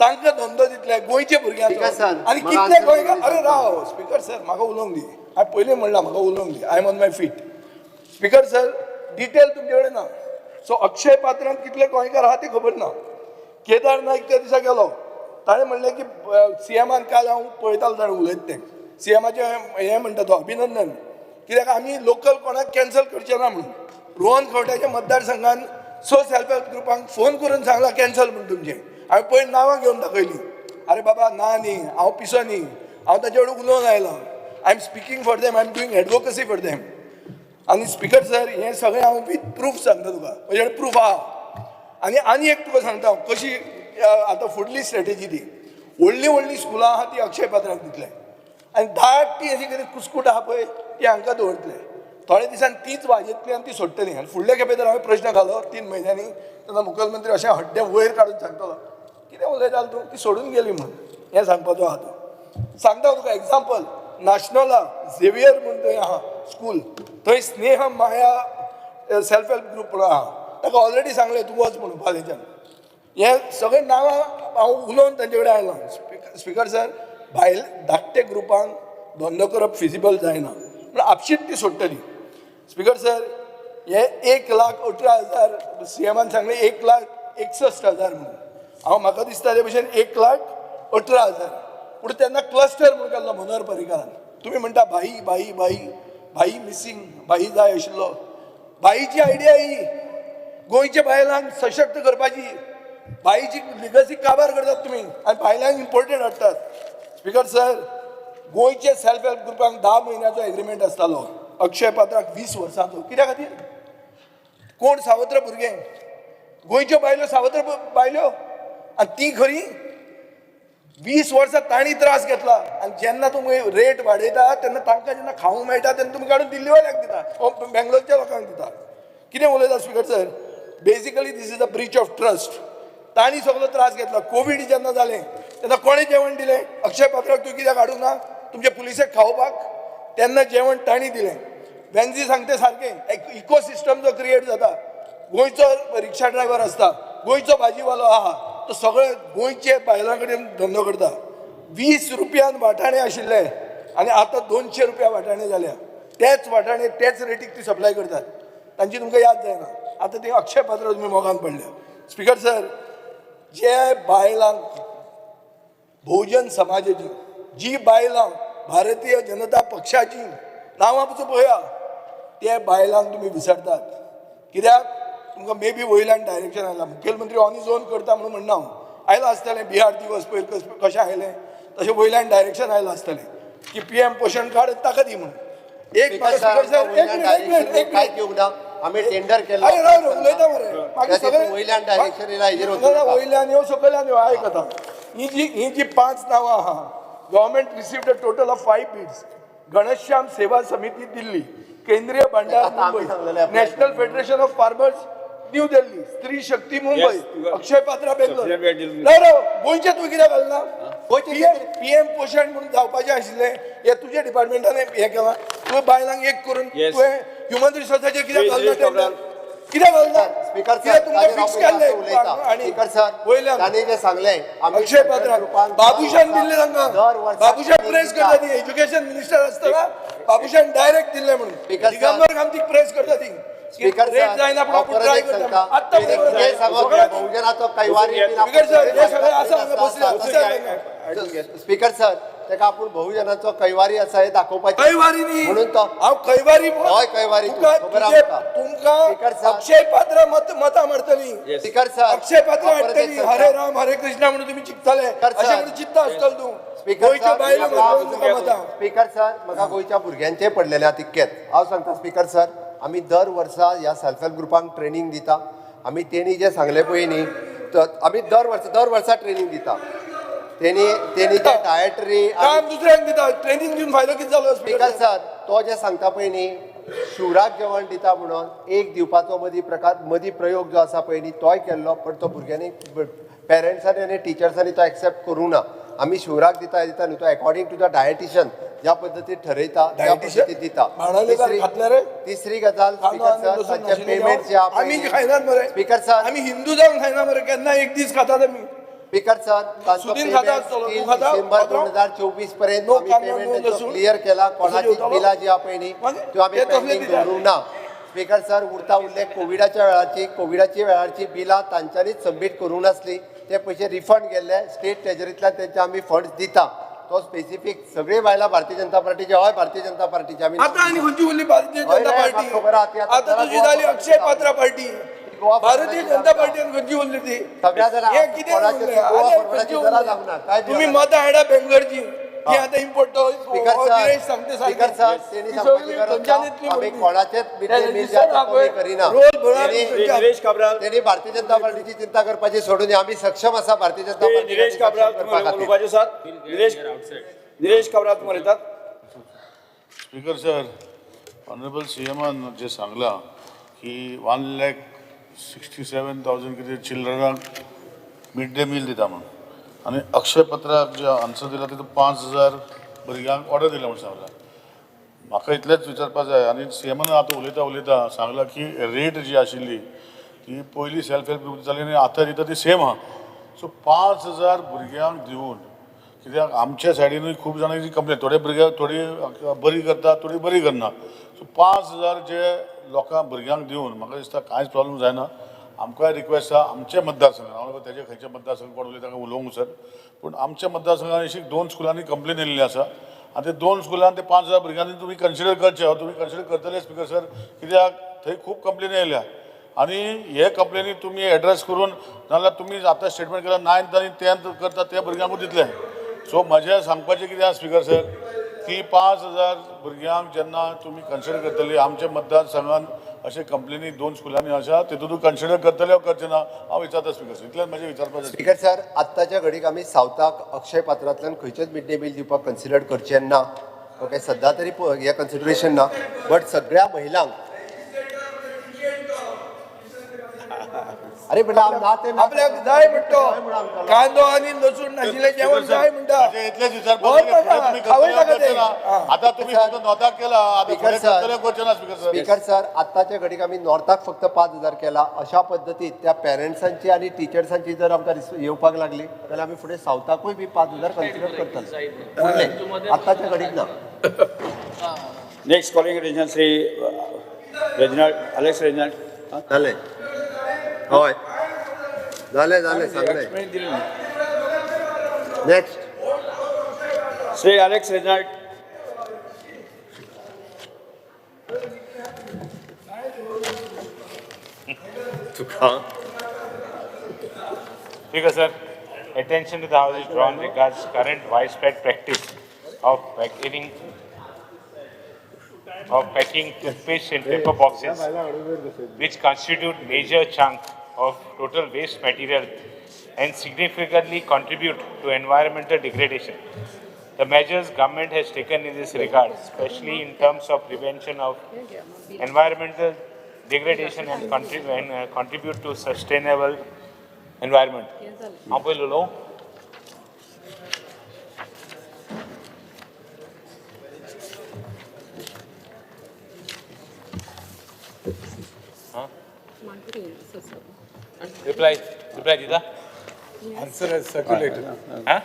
तांकां धंदो दितले गोंयचे भुरग्यांचो. स्पीकर सर, आनी म्हाका कितले answer गोंयकार करून अरे सांगता. राव स्पीकर सर, म्हाका उलोवंक दी. हांवें पयलीं म्हणलां, म्हाका उलोवंक दी. I am on my feet. Speaker sir, detail तुमचे कडेन ना. सो अक्षय पात्रांत कितले गोंयकार आहा ते खबर ना. केदार नाईक त्या दिसा गेलो, ताणें म्हणलें की सीएमान काल हांव पळयतालो ताणें उलयता तें, सीएमाचें हें म्हणटा तो अभिनंदन, कित्याक आमी लोकल कोणाक कॅन्सल करचे ना म्हणून. रोहन खंवट्याच्या मतदारसंघान स सेल्फ हेल्प ग्रुपांक फोन करून सांगला कॅन्सल म्हूण तुमचें. हांवें पयर नांवां घेवन दाखयलीं. अरे बाबा ना न्ही, हांव पिसो न्ही, हांव ताचे कडेन उलोवन आयलां. I am speaking for them, I am doing advocacy for them. आनी स्पिकर सर, हें सगळें हांव वीथ प्रूफ सांगता तुका, म्हजे कडेन प्रूफ आहा. आनी आनी एक तुका सांगता हांव कशी आतां फुडली स्ट्रेटेजी ती व्हडलीं व्हडलीं स्कुलां आहा ती अक्षय पात्राक दितले आनी धाकटी अशी कितें कुस्कूट आहा पळय ती हांकां दवरतले. थोड्या दिसान तीच वाजयतली आनी ती सोडटली. आनी फुडले खेपे जर हांवें प्रश्न घालो 3 म्हयन्यांनी तेन्ना मुखेलमंत्री अशें हड्डें वयर काडून सांगतलो कितें उलयतालो तूं, ती सोडून गेली म्हूण. हें सांगपाचो आहा तूं. सांगता तुका एग्जाम्पल, नाशनोला झेवियर म्हूण थंय आहा स्कूल, थंय Sneha Maya self help group म्हणून आहा. ताका ऑलरेडी सांगलें तूं वच म्हणून फाल्यांच्यान. हे सगळे नांवां हांव उलोवन तांचे कडेन आयलां. स्पिकर सर, भायल धाकटे ग्रुपांक धंदो करप फिजिबल जायना पूण आपशींच ती सोडटली. स्पिकर सर, हे 1,18,000 सीएमान सांगलें 1,61,000 म्हणून. हांव म्हाका दिसता ते भशेन 1,18,000. पूण तेन्ना क्लस्टर म्हणून केल्लो मनोहर पर्रीकारान. तुमी म्हणटा भाई भाई भाई भाई मिसींग, भाई जाय आशिल्लो. भाईची आयडिया ही गोंयच्या बायलांक सशक्त करपाची. भाईची लिगसी काबार करतात तुमी आनी बायलांक इम्पोर्टेड हाडटात. स्पिकर सर, गोंयचे सेल्फ हेल्प ग्रुपांक 10 म्हयन्याचो एग्रीमेंट आसतालो, अक्षय पात्राक 20 वर्सांचो. कित्या खातीर? कोण सावत्र भुरगें, गोंयच्यो बायलो सावत्र बायलो, आनी ती खरी 20 वर्सां तांणी त्रास घेतला. आनी जेन्ना तुमी रेट वाडयता तेन्ना तांकां जेन्ना खावंक मेळटा तेन्ना तुमी काडून दिल्लीवाल्याक दिता, बेंगलोरच्या लोकांक दिता. कितें उलयता speaker sir? Basically this is a breach of trust. तांणी सगलो त्रास घेतला. कोवीड जेन्ना जालें तेन्ना कोणें जेवण दिलें? अक्षय पात्राक तूं कित्याक हाडूंक ना तुमच्या पुलिसेक खावोवपाक? तेन्ना जेवण तांणी दिलें. वेन्झी सांगते सारकें, एक इकोसिस्टम जो क्रिएट जाता, गोंयचो रिक्षा ड्रायव्हर आसता, गोंयचो भाजीवालो आहा, तो सगळे गोंयचे बायलां कडेन धंदो करता. 20 रुपयान वाटाणे आशिल्ले आनी आतां 200 रुपया वाटाणे जाल्या. तेच वाटाणे तेच रेटीक ती सप्लाय करतात. तांची तुमकां याद जायना. आतां ती अक्षय पात्र तुमी मोगान पडल्या. स्पिकर सर, जे बायलांक बहुजन समाजाची, जी बायलां भारतीय जनता पक्षाची नांवां पसून पळया, ते बायलांक तुमी विसरतात. कित्याक? तुमकां मे बी वयल्यान डायरेक्शन आयलां. मुखेलमंत्री ऑन his own करता म्हणून म्हणना हांव. आयलां आसतलें बिहार दिवस पयर कशें आयलें तशें वयल्यान डायरेक्शन आयलां आसतलें की पीएम पोशण कार्ड ताका दी म्हणून. एक म्हाका स्पिकर सर, एक मिनिट एक मिनिट एक काय मिनिट घेवंक ना, आमी टेंडर केल्लो. अरे राव रे, उलयता मरे. मागीर सगळे वयल्यान डायरेक्शन येयला हेजेर वचूं ना, वयल्यान येवं सकयल्यान येवं. आयक आतां, ही जी 5 नांवां आहा, government received a total of 5 bids. Ghanshyam Seva Samiti Delhi, Kendriya Bhandar Mumbai, National Federation of Farmers New Delhi, Stree Shakti Mumbai, Akshaya Patra Bangalore. राव, गोंयचें तूं कित्याक घालना? पीएम पोशण म्हणून जावपाचें आशिल्लें हें तुज्या डिपार्टमेंटान हें केलां. तुवें बायलांक एक करून तुवें ह्युमन रिसोर्साचेर कित्याक घालना टेंडर? कित्याक घालना? स्पिकर सर, तुमकां फिक्स केल्लें स्पिकर सर, वयल्यान तांणी जें सांगलें अक्षय पात्राक बाबूशान दिल्लें तांकां. बाबूशान प्रेस करता ती, एज्युकेशन मिनिस्टर आसतना बाबूशान डायरेक्ट दिल्लें म्हणून. दिगंबर कामतीक प्रेस करता ती. स्पिकर रेट जायना पूण आपूण ट्राय करता. आत्तां बहुजनाचो कैवारी. स्पिकर सर, हे सगळें आसा हांगा बसल्या. स्पिकर सर, ताका आपूण बहुजनाचो कैवारी आसा हें दाखोवपाचें कैवारी न्ही म्हणून तो हांव कैवारी. हय कैवारी तुमकां अक्षय पात्र मतां मारतली. स्पिकर सर, अक्षय पात्र हाडटली. हरे राम हरे कृष्णा म्हणून तुमी चिंतताले अशें म्हणून चिंतता आसतलो तूं. गोंयच्यो बायलो तुका मतां. स्पिकर सर, म्हाका गोंयच्या भुरग्यांचें पडलेलें आहा तितकेंच हांव सांगता. स्पिकर सर, आमी दर वर्सा ह्या सेल्फ हेल्प ग्रुपांक ट्रेनींग दिता. आमी तेणी जें सांगलें पळय न्ही, तर आमी दर वर्सा ट्रेनींग दिता. तेणी तेणी जे डायटरी काम दुसऱ्यांक दिता, ट्रेनींग दिवन फायदो कितें जालो? स्पिकर सर, तो जे सांगता पळय न्ही, शिवराक जेवण दिता म्हणून एक दिवपाचो मदीं प्रकार मदीं प्रयोग जो आसा पळय न्ही, तोय केल्लो, पण तो भुरग्यांनी पेरंट्सांनी आनी टिचर्सांनी तो एक्सेप्ट करूं ना. आमी शिवराक दिता दिता न्ही, तो अकॉर्डिंग टू the dietitian ज्या पद्दतीन ठरयता त्या पद्दतीन दिता. तिसरी गजाल स्पिकर सर, तांचे पेमेंट जे आमी खायनात मरे. स्पिकर सर, आमी हिंदू जावन खायना मरे, केन्ना एक दीस खातात आमी. स्पिकर सर, तांचो पेमेंट 3 डिसेंबर 2024 पर्यंत आमी पेमेंट क्लियर केला. कोणाची बिलां जी आहा पळय न्ही त्यो आमी पेंडींग दवरूंक ना. स्पिकर सर, उरता उरले कोविडाच्या वेळाची बिलां तांच्यांनीच सबमीट करूंक नासली, ते पयशे रिफंड केल्ले. स्टेट ट्रेजरींतल्यान तेंचे आमी फंड्स दिता. तो स्पेसिफीक सगळी बायलां भारतीय जनता पार्टीची. हय, भारतीय जनता पार्टीची आमी. आतां आनी खंयची उरली भारतीय जनता पार्टी? आतां तुजी जाली अक्षय पात्रा पार्टी. गोवा भारतीय फॉरवर्डाची जनता जाप पार्टीन खंयची उरली ती? सगळ्या जाणां हे कितें कोणाची उरलें? गोवा आनी फॉरवर्डाची खंयची गरज उरली? आमना. काय तुम्ही दिवप? मतां हाडा बेंगलोरची, ती आतां इम्पोर्ट स्पीकर सर, सांगते. स्पीकर सर, तेणी ती सांगपाची सगळी गरज थंयच्यान ना. येतली आमी म्हणून. कोणाचेच मिड डे मील दिसना कमी पळय. करिना. रोल भरा निलेश काब्राल. तेणी भारतीय जनता पार्टीची चिंता करपाची सोडून आमी सक्षम आसा भारतीय जनता श्री पार्टी निलेश काब्राल, तुम्ही उलोवपाचे आसात? निलेश निलेश काब्राल, तुम्ही उलयतात? स्पीकर सर, ऑनरेबल सी एमान जे सांगलां की 1,67,000 कितें चिल्ड्रनाक मिड डे मील दिता म्हणून आनी अक्षय पत्राक जे आन्सर दिला तितून 5,000 भुरग्यांक ऑर्डर दिला म्हणून सांगलां. म्हाका इतलेंच विचारपा जाय आनी सी एमान आतां उलयता उलयता सांगलां की रेट जी आशिल्ली ती पयलीं सेल्फ हेल्प ग्रूप जाली आनी आतां दिता ती सेम आहा. सो 5,000 भुरग्यांक दिवन कित्याक आमच्या सायडीनूय खूब जाणांची कंप्लेन, थोडे भुरगे थोडी बरी करता, थोडी बरी करना. सो 5,000 जे लोकांक भुरग्यांक दिवन म्हाका दिसता कांयच प्रॉब्लम जायना. आमकांय रिक्वेस्ट आहा आमच्या मतदारसंघात, हांव तेजे खंयच्या मतदारसंघ कोण उलयता ताका उलोवंक सर, पूण आमच्या मतदारसंघात अशी 2 स्कुलांनी कंप्लेन येयल्ली आसा आनी ते 2 स्कुलान ते 5,000 भुरग्यांनी तुमी कन्सिडर करचे. तुमी कन्सिडर करतले स्पीकर सर, कित्याक थंय खूब कंप्लेनी येयल्या आनी हे कंप्लेनी तुमी एड्रेस करून नाजाल्यार तुमी आतां स्टेटमेंट केला 9th आनी 10th करता त्या भुरग्यांकूच दितले. सो म्हजें सांगपाचें कितें आसा स्पीकर सर की 5,000 भुरग्यांक जेन्ना तुमी कन्सिडर करतली आमच्या मतदारसंघात अशे कंप्लेनी 2 स्कुलांनी आसा तितून कन्सिडर करतले करचे ना हांव विचारता स्पीकर सर. इतलें म्हजें विचारपाचें. स्पीकर सर, आत्ताच्या घडीक आमी सावथाक अक्षय पात्रांतल्यान खंयचेच मिड डे मील दिवपाक कन्सिडर करचे ना. ओके, सद्या तरी हें कन्सिडरेशन ना, बट सगळ्या महिलांक अरे बेटा ना ते आपल्याक जाय म्हणतो कांदो आनी लसूण नाशिल्लें जेवण जाय म्हणटा. इतलेच विचारपाचें. आतां तुमी फक्त नॉर्थाक केला, आतां फुडें करतले करचे ना स्पीकर सर. स्पीकर सर, आत्ताच्या घडीक आमी नॉर्थाक फक्त 5,000 केला. अशा पद्दतीन त्या पॅरंट्सांची आनी टिचर्सांची जर आमकां येवपाक लागली जाल्यार आमी फुडें सावथाकूय बी 5,000 कन्सिडर करतले. फुडले आत्ताच्या घडीक ना. Next calling attention Shri Reginald Alex Reginald. जालें? हय, जालें जालें सांगलें. Next Shri Alex Reginald. तुका Speaker sir, attention to the House is drawn regards current widespread practice of packing toothpaste in paper boxes, which constitute major chunk of total waste material and significantly contribute to environmental degradation. The measures government has taken in this regard, especially in terms of prevention of environmental degradation and contribute to sustainable environment. हांव पयलीं उलोवं? Reply, reply दिता? Answer has circulated. Huh?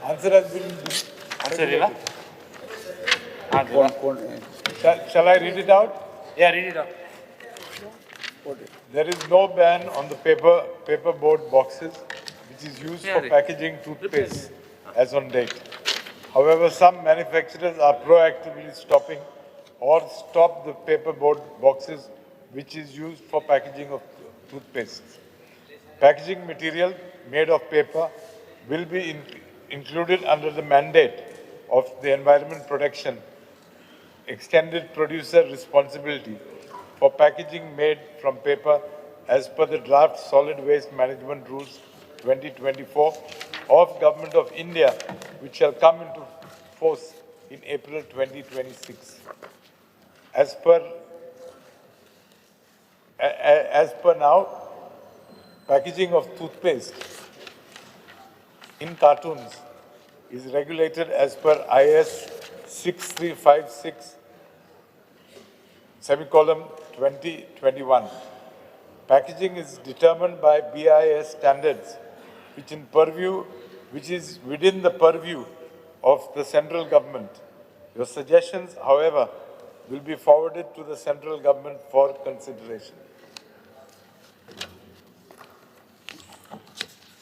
Answer has been. Answer दिला? कोण कोण? Shall I read it out? Yeah, read it out. There is no ban on the paperboard boxes, which is used for packaging toothpaste as on date. However, some manufacturers are proactively stopping or stop the paperboard boxes, which is used for packaging of toothpaste. Packaging material made of paper will be included under the mandate of the Environment Protection Extended Producer Responsibility for packaging made from paper as per the draft Solid Waste Management Rules 2024 of Government of India, which shall come into force in April 2026. As per now, packaging of toothpaste in cartoons is regulated as per IS 6356 /2021. Packaging is determined by BIS standards, which is within the purview of the central government. Your suggestions, however, will be forwarded to the central government for consideration.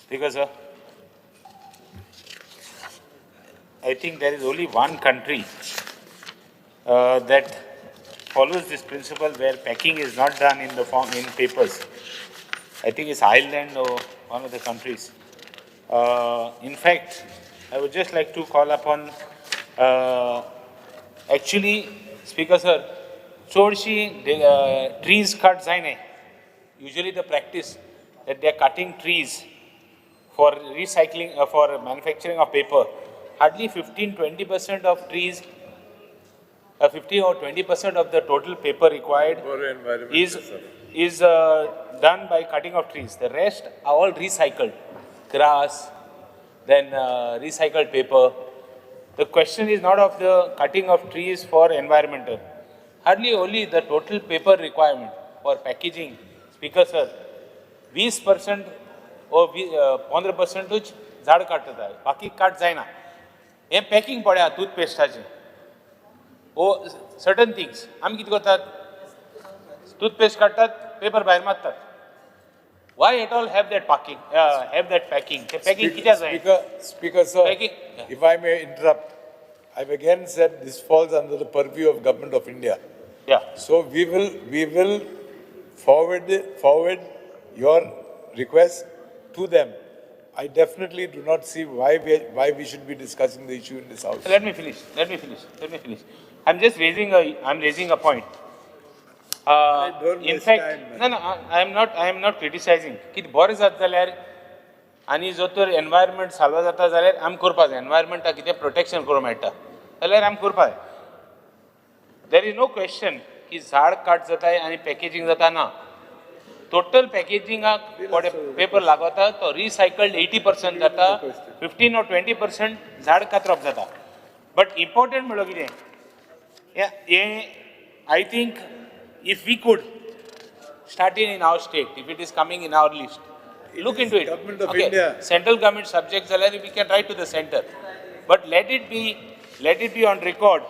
Speaker sir, I think there is only one country that follows this principle where packing is not done in the form in papers. I think it's Ireland or one of the countries. In fact, I would just like to call upon, actually, Speaker sir, चडशी trees cut जायना. Usually the practice that they are cutting trees for recycling, for manufacturing of paper. Hardly 15-20% of trees, 50 or 20% of the total paper required is done by cutting of trees. The rest are all recycled. Grass, then recycled paper. The question is not of the cutting of trees for environmental. Hardly only the total paper requirement for packaging, Speaker sir, 20% or 15% झाड काडटा, बाकी काट जायना. हें पॅकिंग पळया टूथपेस्टाचें ओ सर्टन थिंग्स आमी कितें करतात, टूथपेस्ट काडटात, पेपर भायर मारतात. Why at all have that packing? Have that packing? The packing कित्याक जाय? Speaker sir, packing. If I may interrupt, I've again said this falls under the purview of Government of India. Yeah. So we will forward your request to them. I definitely do not see why we should be discussing the issue in this house. Let me finish. I'm just raising a point. In fact, time, no, I am not criticizing. कितें बरें जाता जाल्यार आनी जो तर एनवायरमेंट साल्व जाता जाल्यार आमी करपा जाय. एनवायरमेंटाक कितें प्रोटेक्शन करूंक मेळटा जाल्यार आमी करपा जाय. There is no question की झाड काट जाता आनी पॅकेजींग जाता ना. टोटल पॅकेजिंगाक पेपर लागता तो रिसायकल्ड 80% जाता, 15 or 20% झाड कातरप जाता. बट इम्पॉर्टंट म्हणलो कितें हें, I think if we could start it in our state, if it is coming in our list, look into it. Government of India. Central government subject salary, we can write to the center. But let it be on record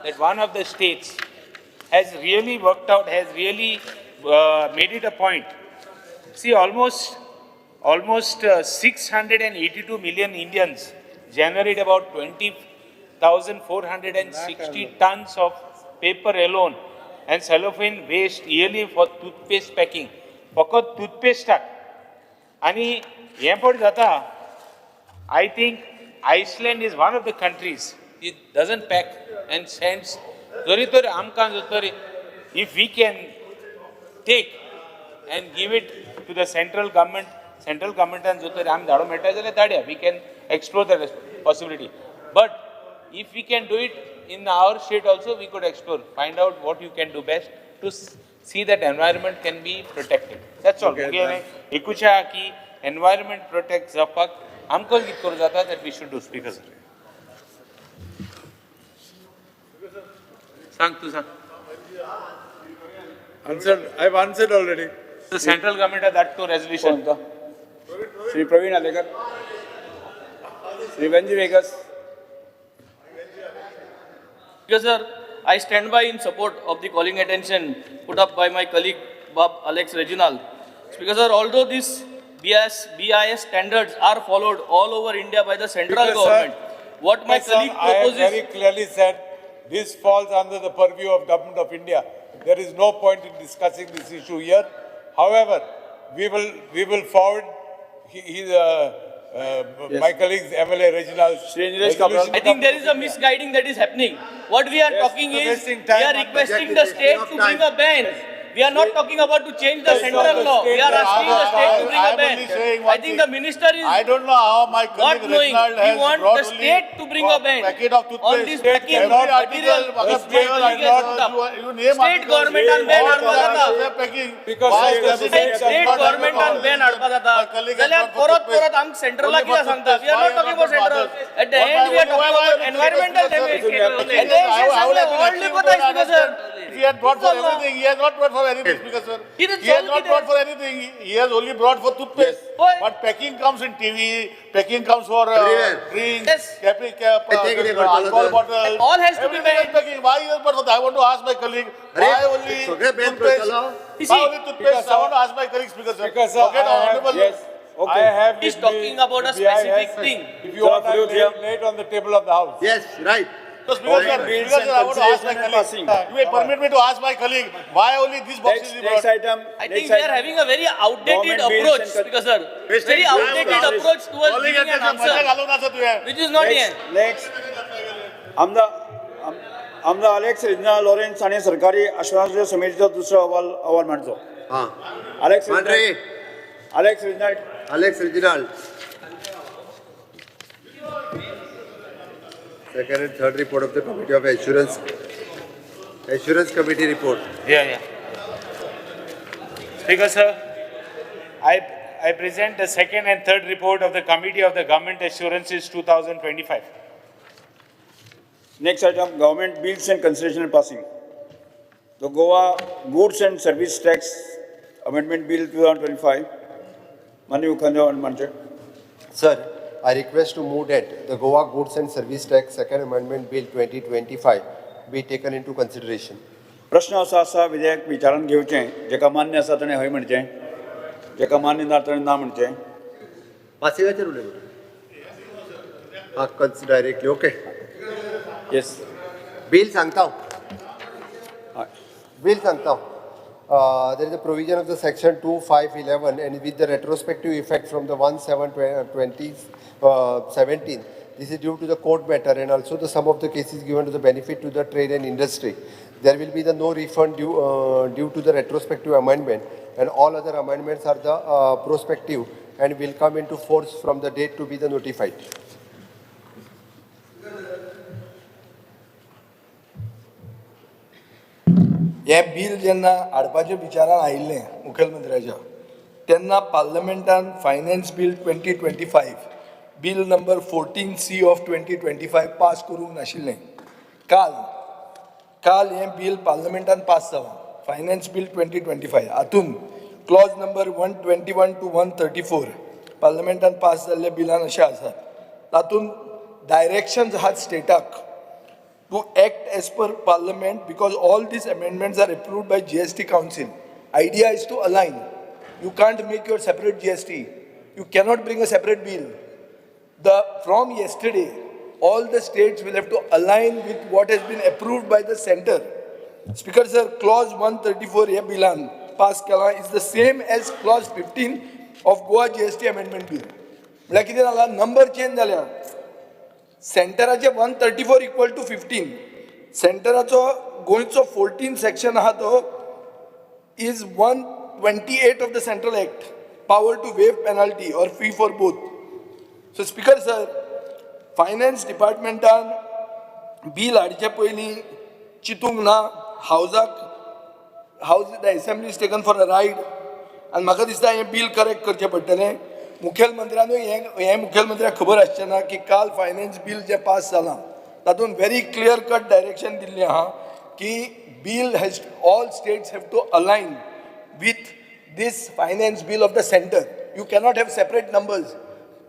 that one of the states has really worked out, has really made it a point. See, almost 682 million Indians generate about 20,460 tons of paper alone and cellophane waste yearly for toothpaste packing. फकत टूथपेस्टाक. आनी हें पळय जाता, I think Iceland is one of the countries it doesn't pack and sends. जरी तर आमकां जर तर if we can take and give it to the central government, central गव्हर्मेंटान जर तर आमी धाडूंक मेळटा जाल्यार धाडया, we can explore the possibility. But if we can do it in our state also, we could explore, find out what you can do best to see that environment can be protected. That's all. एकूच आहा की environment protect जावपाक आमकां कितें करूं जाता, that we should do. Speaker sir, सांग तूं सांग. Answered. I've answered already. The central government has that to resolution. Shri Praveen Alekar, Shri Venzy Viegas. Yes, sir, I stand by in support of the calling attention put up by my colleague Bob Alex Reginald. Speaker sir, although these BIS standards are followed all over India by the central government, what my colleague proposes... I have very clearly said this falls under the purview of Government of India. There is no point in discussing this issue here. However, we will forward yes. My colleagues MLA Reginald. I think there is a misguiding that is happening. What we are talking is, we are requesting the state to bring a ban. We are not talking about to change the central law. We are asking the state to bring a ban. I think the minister is I don't know how my colleague Reginald has We want the state to bring a ban on this packing material. State government on ban हाडपा जाता. State government on ban हाडपा जाता. जाल्यार परत परत आमकां सेंट्रला कितें सांगता? We are not talking about central. At the end we are talking about environmental damage. He had brought for everything. He has not brought for anything, Speaker sir. He has not brought for anything. He has only brought for toothpaste. Yes. But packing comes in TV, packing comes for drinks, yes. Alcohol bottles. All has to be banned. Packing. Why he has brought for that? I want to ask my colleague. Why only toothpaste? Why only toothpaste? I want to ask my colleague, Speaker sir. Speaker sir, okay, yes. Okay. I have. He's talking about a specific thing. If you want, I lay it on the table of the house. Yes, right. So, Speaker sir, Bills Speaker sir, I and want to ask my consideration and colleague. passing. You may permit me to ask my colleague, why only these boxes Next, you next brought? item. I next think we are item. having a very outdated Government bills approach, and Speaker sir. Very outdated approach towards Colleague giving an अध्यक्ष, मजा answer, घालून आसा तुवें. which is not Next, here. next. आमदार आमदार अलेक्स रेजिनाल्ड लॉरेन्स हाणें सरकारी आश्वासनाच्या समितीचो दुसरो अहवाल अहवाल मांडचो. हां Alex Mandre. Alex Reginald. Alex Reginald. Second and third report of the Committee of Assurance, Assurance Committee report. Yeah. Speaker, sir, I present the second and third report of the Committee of the Government Assurances 2025. Next item, government bills and consideration and passing. The Goa Goods and Service Tax Amendment Bill 2025. माननीय मुख्यमंत्री मांडचे. Sir, I request to move that the Goa Goods and Service Tax Second Amendment Bill 2025 be taken into consideration. प्रश्न असो आसा, विधेयक विचारान घेवचें, जेका मान्य आसा ताणें हय म्हणचें, जेका मान्य ना ताणें ना म्हणचें. पासिंगाचेर उलय. हां, कन्स डायरेक्टली, ओके. येस. बील सांगता हांव. हय. Bill सांगता. There is a provision of the section 2, 5, 11 and with the retrospective effect from the 1 7 2017. This is due to the court matter and also the sum of the cases given to the benefit to the trade and industry. There will be the no refund due to the retrospective amendment, and all other amendments are the prospective and will come into force from the date to be the notified. हें बील जेन्ना हाडपाच्या विचारान आयिल्लें मुखेलमंत्र्याच्या, तेन्ना पार्लमेंटान finance bill 2025, bill number 14C of 2025 pass करूंक नाशिल्लें. काल काल हें बील पार्लमेंटान पास जालां, फायनान्स बील 2025. हातून clause number 121 to 134 पार्लमेंटान पास जाल्ल्या बिलान अशें आसा, तातूंत डायरेक्शन्स आहात स्टेटाक to act as per parliament because all these amendments are approved by GST Council. Idea is to align. You can't make your separate GST. You cannot bring a separate bill. From yesterday, all the states will have to align with what has been approved by the center. Speaker sir, clause 134 ह्या बिलान pass केला is the same as clause 15 of Goa GST Amendment Bill. म्हळ्यार कितें जाला, नंबर चेंज जाल्या. सेंटराचे 134 equal to 15, सेंटराचो गोंयचो 14 सेक्शन आहा तो is 128 of the Central Act, power to waive penalty or fee for both. So Speaker sir, finance डिपार्टमेंटान बील हाडचे पयलीं चिंतूंक ना. हावजाक house, the assembly is taken for a ride आनी म्हाका दिसता हें बील करेक्ट करचें पडटलें. मुखेलमंत्र्यानूय हें हें मुखेलमंत्र्याक खबर आसचें ना की काल फायनान्स बील जें पास जालां तातूंत व्हेरी क्लियर कट डायरेक्शन दिल्लें आहा की bill has all states have to align with this finance bill of the center. You cannot have separate numbers.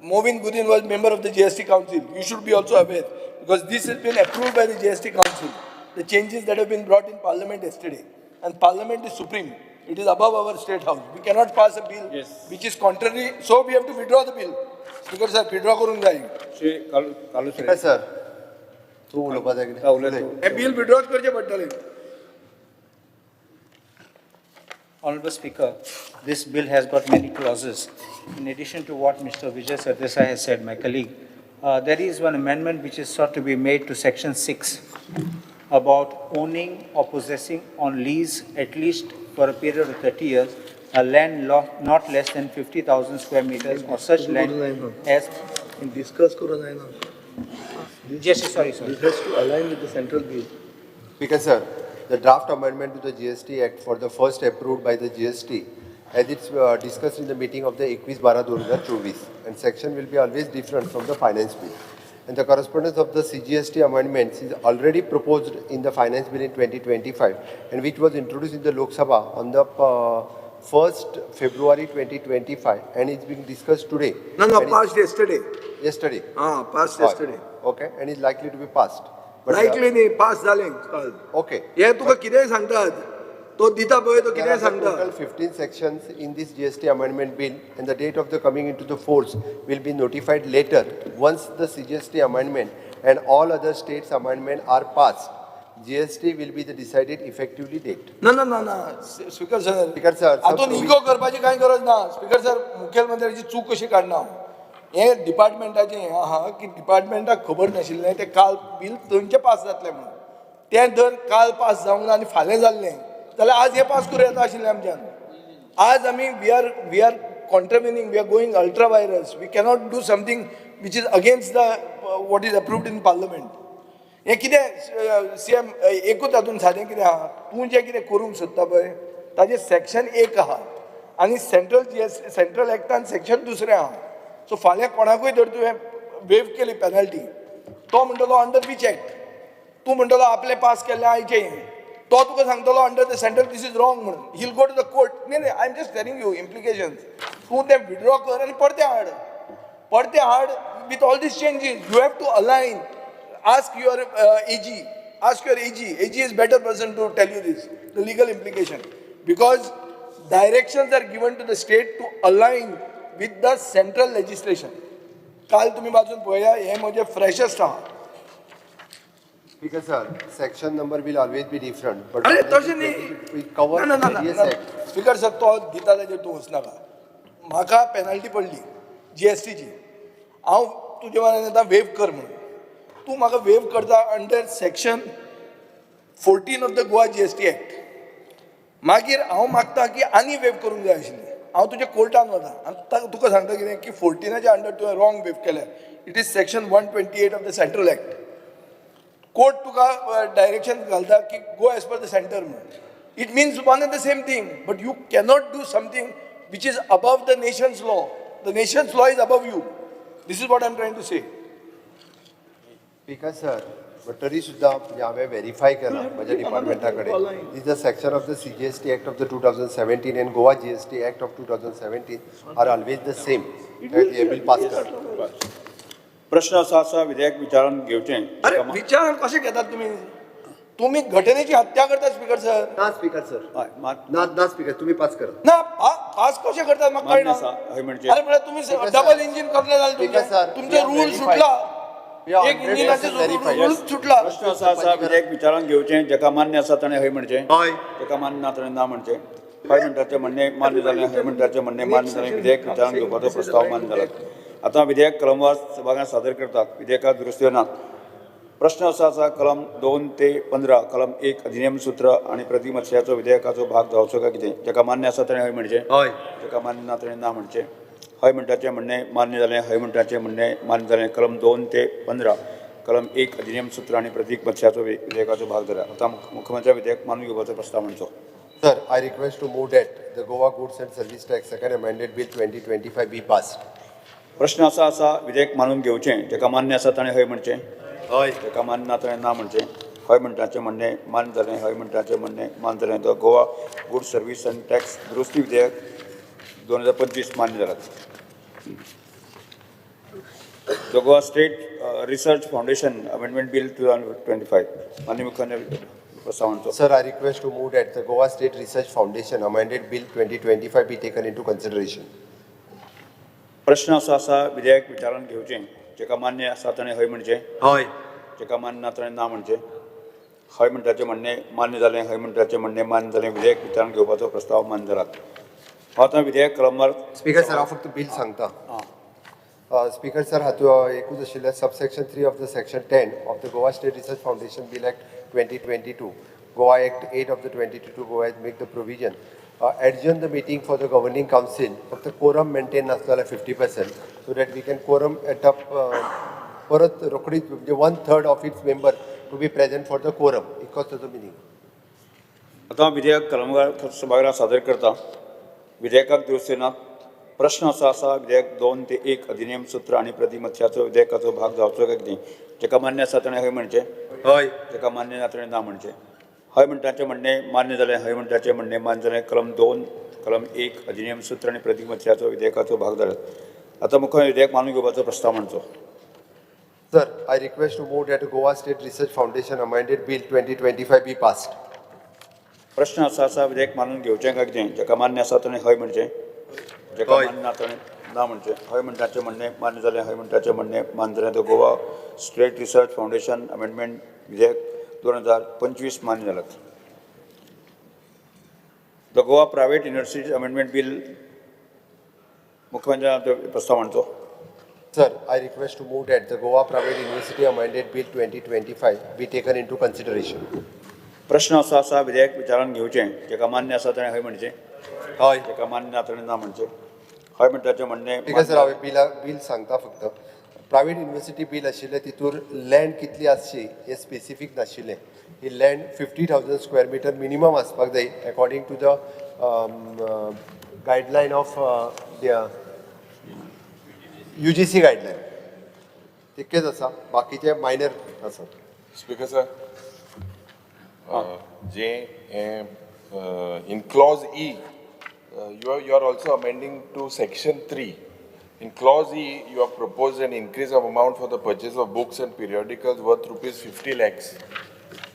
Mauvin Godinho was member of the GST Council. You should be also aware because this has been approved by the GST Council. The changes that have been brought in Parliament yesterday. And Parliament is supreme. It is above our state house. We cannot pass a bill which is contrary. So we have to withdraw the bill. Speaker sir, withdraw करूंक जाय. श्री Carlos. Speaker sir, तूं उलोवपा जाय कितें? उलय तूं. हे bill withdraw करचें पडटलें. Honorable Speaker, this bill has got many clauses. In addition to what Mr. Vijay Sardessai has said, my colleague, there is one amendment which is sought to be made to Section 6 about owning or possessing on lease at least for a period of 30 years a land not less than 50,000 square meters or such land as... Discuss करूं जायना. Yes, sorry, sorry. This has to align with the central bill. Speaker sir, the draft amendment to the GST Act for the first approved by the GST as it's discussed in the meeting of the 21/12/2024, and section will be always different from the finance bill. And the correspondence of the CGST amendments is already proposed in the finance bill in 2025, and which was introduced in the Lok Sabha on the 1st February 2025, and it's being discussed today. No, And passed yesterday. Yesterday. Ah, passed yesterday. Okay, and it's likely to be passed. But, Likely न्ही, पास जालें काल. Okay. हे तुका कितेंय सांगतात, तो दिता पळय तो There कितेंय are the सांगता. total 15 sections in this GST amendment bill, and the date of the coming into the force will be notified later once the CGST amendment and all other states amendment are passed, GST will be the decided effectively date. ना ना ना ना, स्पीकर सर. Speaker sir, हातून इगो करपाची कांय गरज ना. स्पीकर सर, मुखेलमंत्र्याची चूक कशी काडना हांव. हें डिपार्टमेंटाचें हें आहा की डिपार्टमेंटाक खबर नाशिल्लें तें काल बील थंयचें पास जातलें म्हणून. तें जर काल पास जावंक ना आनी फाल्यां जाल्लें जाल्यार आज हें पास करूं येता आशिल्लें आमच्यान. आज आमी we are contravening, we are going ultra vires. We cannot do something which is against the what is approved in parliament. हें कितें सी एम, एकूच हातून सादें कितें आहा, तूं जें कितें करूंक सोदता पळय ताजें सेक्शन एक आहा आनी सेंट्रल जीएस सेंट्रल एक्टान सेक्शन दुसरें आहा. सो फाल्यां कोणाकूय जर तुवें वेव केली पेनल्टी, तो म्हणटलो अंडर which act. तूं म्हणटलो आपलें पास केल्लें आयचें हें. तो तुका सांगतलो under the central this is wrong म्हणून. He'll go to the court. न्ही न्ही, I am just telling you implications. तूं तें विड्रॉ कर आनी परतें हाड, परतें हाड with all these changes. You have to align. Ask your AG, ask your AG. AG is better person to tell you this, the legal implication, because directions are given to the state to align with the central legislation. काल तुमी वाचून पळया, हें म्हजें फ्रेशस्ट आहा. Speaker sir, section number will always be different, but अरे तशें न्ही. We cover ना ना ना. various ना act. Speaker sir, तो दिता ताजेर तूं वचनाका. म्हाका पेनल्टी पडली जीएसटीची. हांव तुजे वांगडा येता वेव कर म्हणून. तूं म्हाका वेव करता under section 14 of the Goa GST Act. मागीर हांव मागता की आनी वेव करूंक जाय आशिल्ली. हांव तुज्या कोर्टान वता आनी तुका सांगता कितें की 14आच्या अंडर तुवें रॉंग वेव केल्या. It is section 128 of the central act. Court तुका डायरेक्शन घालता की go as per the centre म्हणून. It means one and the same thing, but you cannot do something which is above the nation's law. The nation's law is above you. This is what I am trying to say. Speaker sir, but तरी सुद्दां म्हणजे हांवें verify केलां म्हज्या डिपार्टमेंटा कडेन, is the section of the CGST Act of the 2017 and Goa GST Act of 2017 are always the same. हे बील पास कर. प्रश्न असो आसा, विधेयक विचारून घेवचें. अरे, विचार कशें घेतात तुमी? तुमी घटनेची हत्या करतात स्पीकर सर. ना स्पीकर सर. हय, मात ना ना स्पीकर, तुम्ही पास करा. ना, पास कशें करतात म्हाका मान्य कळना. आसा, हय म्हणजे अरे, म्हळ्यार तुमी Speaker sir. Double engine कसलें जालें? Speaker sir, तुमचें, we are तुमचो रूल verified. सुटला. We are एक इंजिनाचे 100% verified. Rule सुटला. प्रश्न असो आसा, विधेयक विचारान घेवचें. जाका मान्य आसा ताणें हय म्हणचें. हय. जाका मान्य ना ताणें ना म्हणचें. हय म्हणटाचें म्हणणें मान्य जालें. हय म्हणटाचें म्हणणें मान्य जालें. विधेयक विचारान घेवपाचो प्रस्ताव मान्य जाला. आतां विधेयक कलमवार सभाघरांत सादर करतात. विधेयकाक दुरुस्त्यो नात. प्रश्न असो आसा, कलम 2 ते 15 कलम 1 अधिनियम सूत्र आनी प्रतिमत्स्याचो विधेयकाचो भाग जावचो काय कितें. जाका मान्य आसा ताणें हय म्हणचें. हय. जाका मान्य ना ताणें ना म्हणचें. हय म्हणटाचें म्हणणें मान्य जालें. हय म्हणटाचें म्हणणें मान्य जालें. कलम 2 ते 15 कलम 1 अधिनियम सूत्र आनी प्रतीक मत्स्याचो विधेयकाचो भाग जाला. आतां मुख्यमंत्री विधेयक मानून घेवपाचो प्रस्ताव म्हणचो. Sir, I request to move that the Goa Goods and Service Tax Second Amended Bill 2025 be passed. प्रश्न असो आसा, विधेयक मानून घेवचें. जाका मान्य आसा ताणें हय म्हणचें. हय. जाका मान्य ना ताणें ना म्हणचें. हय म्हणटाचें म्हणणें मान्य जालें. हय म्हणटाचें म्हणणें मान्य जालें. The Goa Good Service and Tax दुरुस्ती विधेयक 2025 मान्य जाला. The Goa State Research Foundation Amendment Bill 2025, माननीय मुख्यमंत्री प्रस्ताव मांडचो. Sir, I request to move that the Goa State Research Foundation Amended Bill 2025 be taken into consideration. प्रश्न असो आसा, विधेयक विचारान घेवचें. जाका मान्य आसा ताणें हय म्हणचें. हय. जाका मान्य ना ताणें ना म्हणचें. हय म्हणटाचें म्हणणें मान्य जालें. हय म्हणटाचें म्हणणें मान्य जालें. विधेयक विचारान घेवपाचो प्रस्ताव मान्य जाला. हांव आतां विधेयक कलमवार स्पीकर सर, हांव फक्त बील सांगता. स्पीकर सर, हातूंत एकूच आशिल्लें, subsection 3 of the section 10 of the Goa State Research Foundation Bill Act 2022, Goa Act 8 of the 2022 Goa make the provision adjourn the meeting for the governing council. फक्त कोरम मेंटेन नासलो जाल्यार 50%, so that we can quorum at up परत रोखडीच, म्हणजे one third of its member to be present for the quorum. इतकोच ताजो मिनींग. आतां विधेयक कलमवार सभाघरात सादर करता. विधेयकाक दुरुस्ती नात. प्रश्न असो आसा, विधेयक 2 ते 1 अधिनियम सूत्र आनी प्रतिमत्स्याचो विधेयकाचो भाग जावचो काय कितें. जाका मान्य आसा ताणें हय म्हणचें. हय. जाका मान्य ना ताणें ना म्हणचें. हय म्हणटाचें म्हणणें मान्य जालें. हय म्हणटाचें म्हणणें मान्य जालें. कलम 2 कलम 1 अधिनियम सूत्र आनी प्रतिमत्स्याचो विधेयकाचो भाग जाला. आतां मुख्य विधेयक मानून घेवपाचो प्रस्ताव मांडचो. Sir, I request to move that Goa State Research Foundation Amended Bill 2025 be passed. प्रश्न असो आसा, विधेयक मानून घेवचें काय कितें. जाका मान्य आसा ताणें हय म्हणचें. जाका हय. मान्य ना ताणें ना म्हणचें. हय म्हणटाचें म्हणणें मान्य जालें. हय म्हणटाचें म्हणणें मान्य जालें. The Goa State Research Foundation Amendment विधेयक 2025 मान्य जालात. The Goa Private Universities Amendment Bill, मुख्यमंत्र्यान प्रस्ताव मांडचो. Sir, I request to move that the Goa Private University Amended Bill 2025 be taken into consideration. प्रश्न असो आसा, विधेयक विचारान घेवचें. जेका मान्य आसा ताणें हय म्हणचें. हय. जेका मान्य ना ताणें ना म्हणचें. हय म्हणटाचें म्हणणें ठीक आसा सर. हांवें बिला बील सांगता फक्त. प्रायवेट युनिवर्सिटी बील आशिल्लें, तितूर लँड कितली आसची हें स्पेसिफीक नाशिल्लें. ही land 50,000 square meter minimum आसपाक जाय according to the guideline of UGC guideline. तितकेंच आसा, बाकीचे मायनर आसा. Speaker sir, J in clause E, you are also amending to section 3. In clause E, you have proposed an increase of amount for the purchase of books and periodicals worth rupees 50 lakhs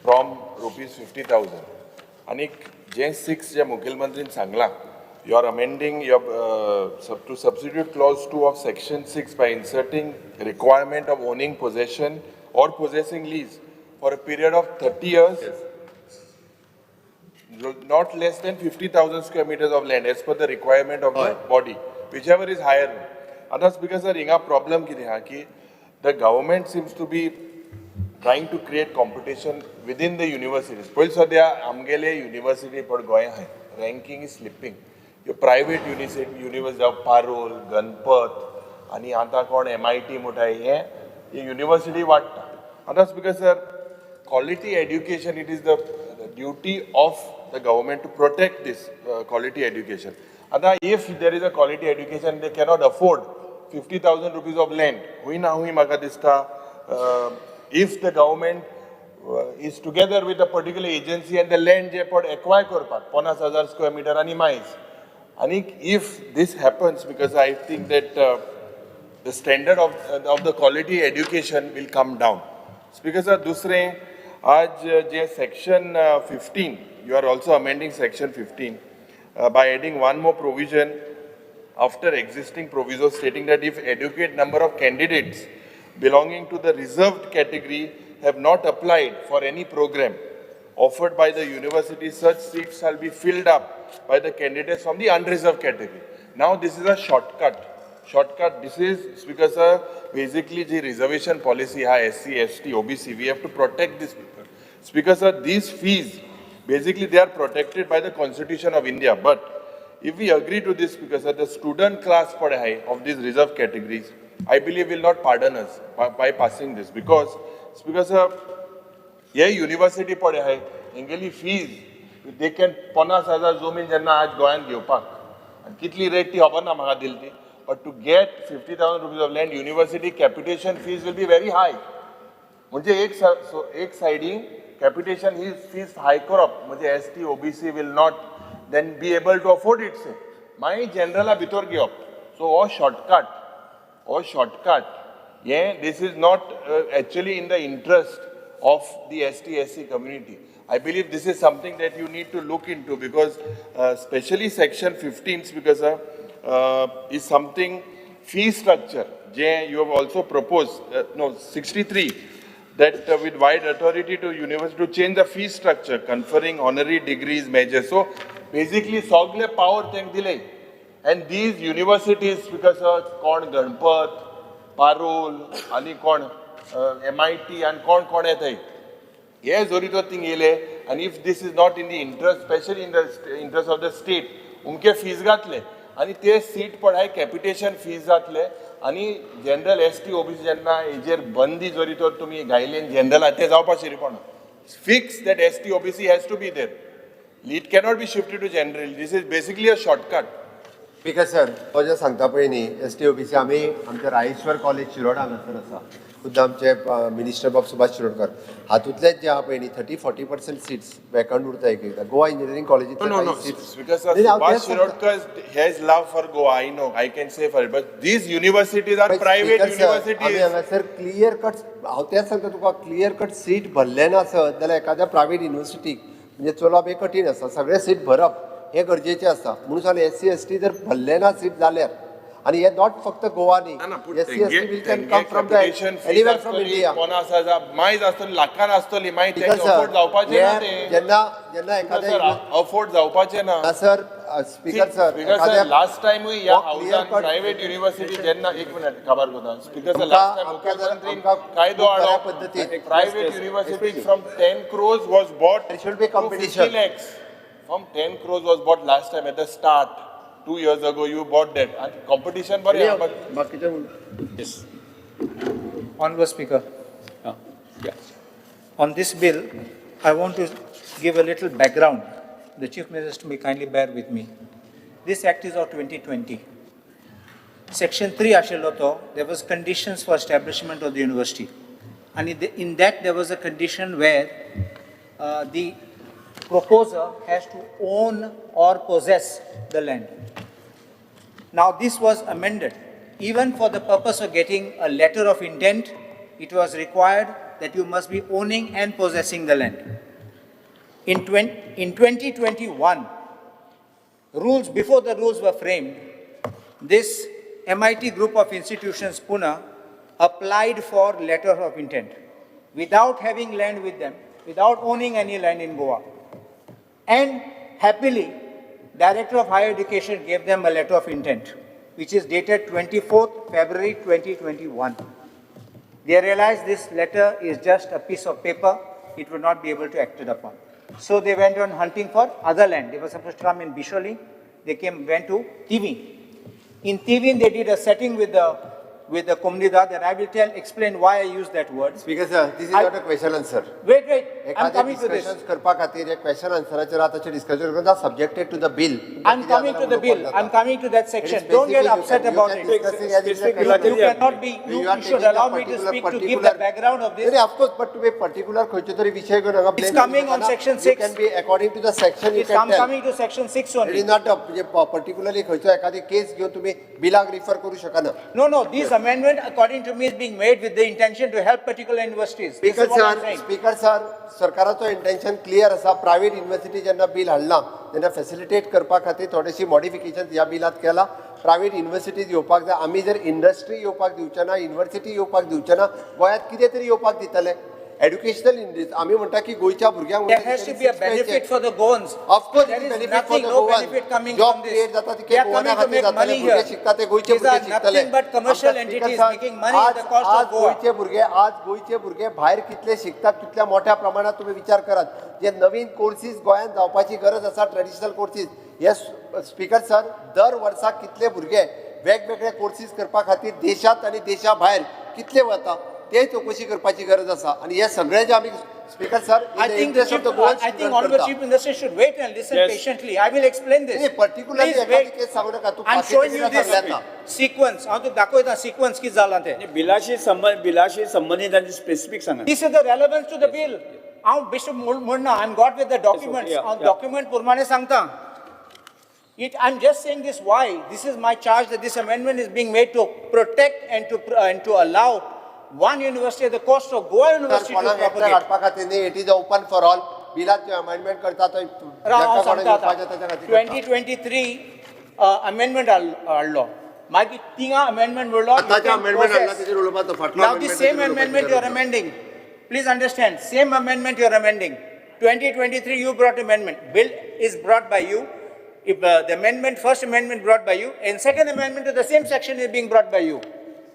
from rupees 50,000. आनी जे सिक्स जे मुखेलमंत्रीन सांगलां, you are amending your to substitute clause 2 of section 6 by inserting requirement of owning possession or possessing lease for a period of 30 years, not less than 50,000 square meters of land as per the requirement of the body, whichever is higher. आतां स्पीकर सर, हिंगा प्रॉब्लम कितें आहा की the government seems to be trying to create competition within the universities. पयलीं सद्या आमगेले युनिवर्सिटी पळय गोंया आहाय, रँकींग is slipping. ह्यो प्रायवेट युनिवर्सिटी जावं पारोल, गणपत आनी आतां कोण एमआयटी म्हणटा, हे युनिवर्सिटी वाडटा. आतां speaker sir, quality education, it is the duty of the government to protect this quality education. आतां if there is a quality education, they cannot afford 50,000 rupees of land. हुंय ना हुंय म्हाका दिसता, if the government is together with a particular agency and the land जे पड एक्वायर करपाक 50,000 स्क्वेअर मिटर आनी मायज आनी if this happens, because I think that the standard of the quality education will come down. Speaker sir, दुसरें आज जे section 15, you are also amending section 15 by adding one more provision after existing proviso stating that if adequate number of candidates belonging to the reserved category have not applied for any program offered by the university, such seats shall be filled up by the candidates from the unreserved category. Now this is a shortcut. Shortcut, this is because basically the reservation policy, high SC, ST, OBC, we have to protect these people. Speaker sir, these fees, basically they are protected by the Constitution of India, but if we agree to this, because the student class for high of these reserved categories, I believe will not pardon us by passing this, because because hey university पळय आहाय, हेंगेली फीज they can 50,000 जमीन जेन्ना आज गोंयांत घेवपाक आनी कितली रेट ती खबर ना म्हाका दिली ती, but to get 50,000 rupees of land, university capitation fees will be very high. म्हणजे एक सायडीन कॅपिटेशन ही फीज हाय करप म्हणजे ST, OBC will not then be able to afford it. से मागीर जनरला भितर घेवप. सो हो शॉर्टकट हे, this is not actually in the interest of the ST, SC community. I believe this is something that you need to look into because especially section 15, because is something fee structure. J you have also proposed, no, 63, that with wide authority to university to change the fee structure, conferring honorary degrees measures. So basically सगळे power तांकां दिले and these universities, because कोण गणपत, पारोल आनी कोण एमआयटी आनी कोण कोण येताय, हे जरी तर थिंग येयले आनी if this is not in the interest, specially in the interest of the state, उमके फीज घातले आनी ते सीट पळय कॅपिटेशन फीज जातले आनी जनरल एसटी, ओबीसी जेन्ना हेजेर बंदी जरी तर तुमी घायले जनरल, ते जावपा शिरीपणा. Fix that ST, OBC has to be there. It cannot be shifted to general. This is basically a shortcut. Speaker sir, तो जे सांगता पळय न्ही एसटी, ओबीसी, आमी आमच्या रायेश्वर कॉलेज शिरोडा हांगासर आसा, खुद्द आमचे मिनिस्टर बाब सुभाष शिरोडकर, हातूंतलेच जे आहा पळय न्ही, 30-40% seats vacant उरता. एक एकदां गोवा इंजिनियरींग कॉलेजींतले No, no, no. Seats Because Subhash Shirodkar has love for Goa. I know. I can say for it. But these universities are private आमी universities. हांगासर क्लियर कट, हांव तेंच सांगता तुका, क्लियर कट सीट भरले नासत जाल्यार एखाद्या प्रायवेट युनिवर्सिटीक म्हणजे चलोवप हें कठीण आसा. सगळे सीट भरप हें गरजेचें आसा. म्हणून सांगलें, एससी, एसटी जर भरले ना सीट जाल्यार आनी हे not फक्त गोवा न्ही, ना, पूण S C S T bill can come from the capitation fees anywhere from आसतली, इंडिया. कोणा आसा मायज आसतली, लाखान आसतली, मागीर स्पीकर तेंकां अफोर्ड सर, जावपाचें ना तें. जेन्ना जेन्ना एखाद्या अफोर्ड जावपाचें ना. Sir, speaker sir, speaker sir, last टायमूय ह्या हो clear हाऊसान cut- private university जेन्ना, एक मिनिट काबार करता स्पीकर सर, आमकां- लास्ट टायम आमकां जर- मुख्यमंत्री आमकां कायदो खूब बऱ्या हाडलो, पद्दतीन private university from 10 crores was bought There should be competition. 50 lakhs. From 10 crores was bought last time at the start. 2 years ago you bought that. And competition बरें आहा, but Yes. Honorable Speaker, Yeah. on this bill, I want to give a little background. The Chief Minister may kindly bear with me. This act is of 2020. Section 3 आशिल्लो तो, there was conditions for establishment of the university. And in that, there was a condition where the proposer has to own or possess the land. Now, this was amended. Even for the purpose of getting a letter of intent, it was required that you must be owning and possessing the land. In 2021, rules, before the rules were framed, this MIT group of institutions, Pune, applied for letter of intent without having land with them, without owning any land in Goa. And happily, Director of Higher Education gave them a letter of intent, which is dated 24th February 2021. They realized this letter is just a piece of paper, it would not be able to act it upon. So they went on hunting for other land. They were supposed to come in Bisholi, they went to Tivim. In Tivim, they did a setting with the Comunidad, and I will explain why I use that word. Speaker sir, this is not a question answer. Wait, wait, I'm एखादे coming to this. Discussion करपा खातीर एक क्वेश्चन आन्सराचेर आतांचे डिस्कशन करता, subjected to the bill. I'm coming to the bill. I'm coming to that section. Don't get upset about it. You cannot be, you should allow me to speak to give the background of this. Of course, but तुमी पर्टिक्युलर खंयचो तरी विशय घेवन हांगा It's coming on section 6. You can be according to the section, you It's can I'm tell. coming to section 6 it only. Is not म्हणजे पर्टिक्युलरली खंयचो एखादी केस घेवन तुमी बिलाक रिफर करू शकना. No, no, this amendment according to me is being made with the intention to help particular universities. This speaker is what I'm sir, saying. Speaker sir, सरकाराचो इंटेन्शन क्लियर आसा. प्रायव्हेट युनिव्हर्सिटी जेन्ना बील हाडलां तेन्ना फॅसिलिटेट करपा खातीर थोडेशी मॉडिफिकेशन ह्या बिलांत केलां. प्रायव्हेट युनिव्हर्सिटीज येवपाक जाय. आमी जर इंडस्ट्री येवपाक दिवचे ना, युनिव्हर्सिटी येवपाक दिवचे ना, गोंयांत कितें तरी येवपाक दितले. एड्युकेशनल इंडस्ट्री आमी म्हणटा की गोंयच्या भुरग्यांक There has to be a benefit for the Goans. Of course, There is benefit for nothing, the no Goan. benefit coming Job from this. create जाता They तितके are गोवाना coming to खातीर make जातले, money भुरगे here. शिकता ते गोंयचे These भुरगे are शिकतले. nothing but commercial आमकां entities speaker making money at the cost आज of Goa. आज गोंयचे भुरगे भायर कितले शिकतात तितल्या मोठ्या प्रमाणात तुम्ही विचार करात. जे नवीन कोर्सीस गोंयांत जावपाची गरज आसा, ट्रेडिशनल कोर्सीस, हे स्पीकर सर, दर वर्सा कितले भुरगे वेगवेगळे कोर्सीस करपा खातीर देशांत आनी देशा भायर कितले वता ते चवकशी करपाची गरज आसा. आनी हे सगळे जे आमी speaker sir, I think the chief, I think Honorable Chief Minister should wait and listen patiently. I will explain this. नाही, particularly Please एखादी wait. case सांगू नका. तू I'm बाकी showing you किती this सांगल्यात ना. sequence. हांव तुका दाखयता sequence कितें जालां तें. बिलाशी संबंदीत आनी स्पेसिफीक सांगा. This is the relevance to the bill. हांव बेश्टो म्हणना, I'm got with the documents. Yeah, हांव yeah. document प्रमाणे सांगता. I'm just saying this why. This is my charge that this amendment is being made to protect and to allow one university at the cost of Goa University to कोणाक एकट्याक propagate. हाडपा खातीर न्ही, it is open for all. बिलात जे अमेंडमेंट करता तो राव, हांव जाका कोणाक सांगता येवपाचें ताच्या आतां. खातीर करता. 2023 अमेंडमेंट हाडलो, मागीर तिंगा अमेंडमेंट म्हणलो. आतांचे अमेंडमेंट हाडला तेजेर उलोवपाचो, फाटलो Now the amendment same तेजेर amendment you are उलोवपाची गरज ना. amending. Please understand, same amendment you are amending. 2023 you brought amendment. Bill is brought by you. If the amendment, first amendment brought by you, and second amendment to the same section is being brought by you.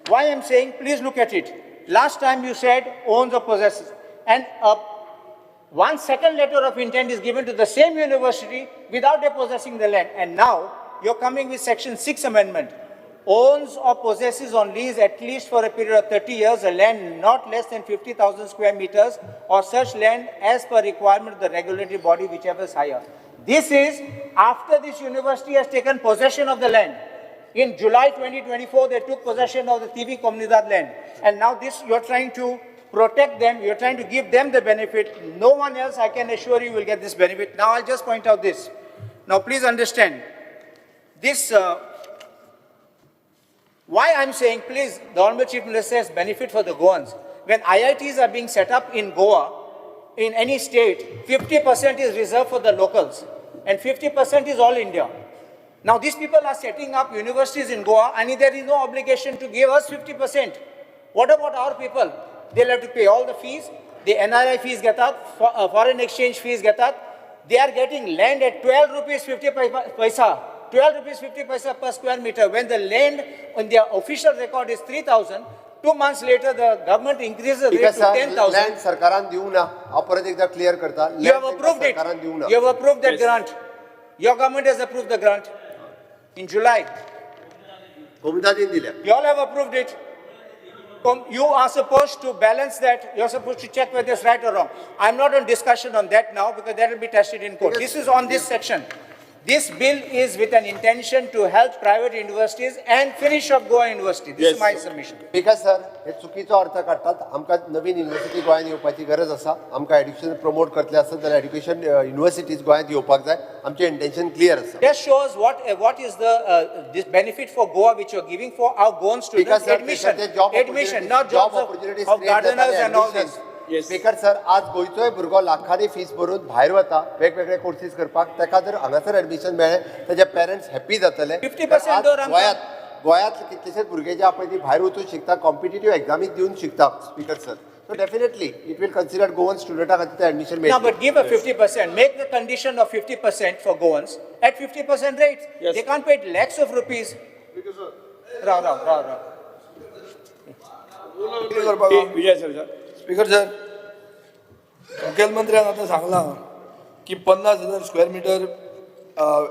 Why I am saying, please look at it. Last time you said owns or possesses, and one second letter of intent is given to the same university without their possessing the land. And now you're coming with section 6 amendment. Owns or possesses on lease at least for a period of 30 years a land not less than 50,000 square meters or such land as per requirement of the regulatory body, whichever is higher. This is after this university has taken possession of the land. In July 2024, they took possession of the TV Comunidad land. And now this, you're trying to protect them, you're trying to give them the benefit. No one else, I can assure you, will get this benefit. Now, I'll just point out this. Now, please understand, this, why I'm saying, please, the Honorable Chief Minister says benefit for the Goans. When IITs are being set up in Goa, in any state, 50% is reserved for the locals and 50% is all India. Now these people are setting up universities in Goa and there is no obligation to give us 50%. What about our people? They'll have to pay all the fees, the NRI fees घेतात, foreign exchange fees घेतात. They are getting land at 12 rupees 50 paisa, 12 rupees 50 paisa per square meter. When the land on their official record is 3,000, 2 months later the government increases the rate to 10,000. Land सरकारान दिवंक ना. हांव परत एकदा क्लियर करता. You have approved it. सरकारान दिवंक ना. You have approved that grant. Your government has approved the grant in July. कोमुनिदादीन दिल्या. You all have approved it. You are supposed to balance that. You are supposed to check whether it's right or wrong. I'm not on discussion on that now because that will be tested in court. This is on this section. This bill is with an intention to help private universities and finish off Goa University. This is my submission. Because sir, हे चुकीचो अर्थ काडटात. आमकां नवीन युनिवर्सिटी गोंयांत येवपाची गरज आसा. आमकां एड्युकेशन प्रमोट करतले आसत जाल्यार एड्युकेशन युनिवर्सिटीज गोंयांत येवपाक जाय. आमचें इंटेन्शन क्लियर आसा. Just shows what is the this benefit for Goa which you are giving for our Goan students. Because sir, Admission, job admission, not job jobs of, opportunities of gardeners and all this. Speaker sir, आज गोंयचोय भुरगो लाखांनी फीस भरून भायर वता वेगवेगळे कोर्सीस करपाक. ताका जर हांगासर एडमिशन मेळ्ळें, ताजे पेरंट्स हॅप्पी जातले. 50% आज दर आमकां. गोंयांत कितलेशेच भुरगे जे आहा पळय ती भायर वचून शिकता, कॉम्पिटेटीव एग्जामीक दिवन शिकता, speaker sir. So definitely it will consider Goan स्टुडंटा खातीर एडमिशन No, मेळटलें. but give a 50%, make the condition of 50% for Goans at 50% rates. Yes. They can't pay lakhs of rupees. Rao, Rao, Rao, Rao. कितें करपाक? विजय sir. Speaker sir, मुखेलमंत्र्यान आतां सांगलां की 50,000 square meter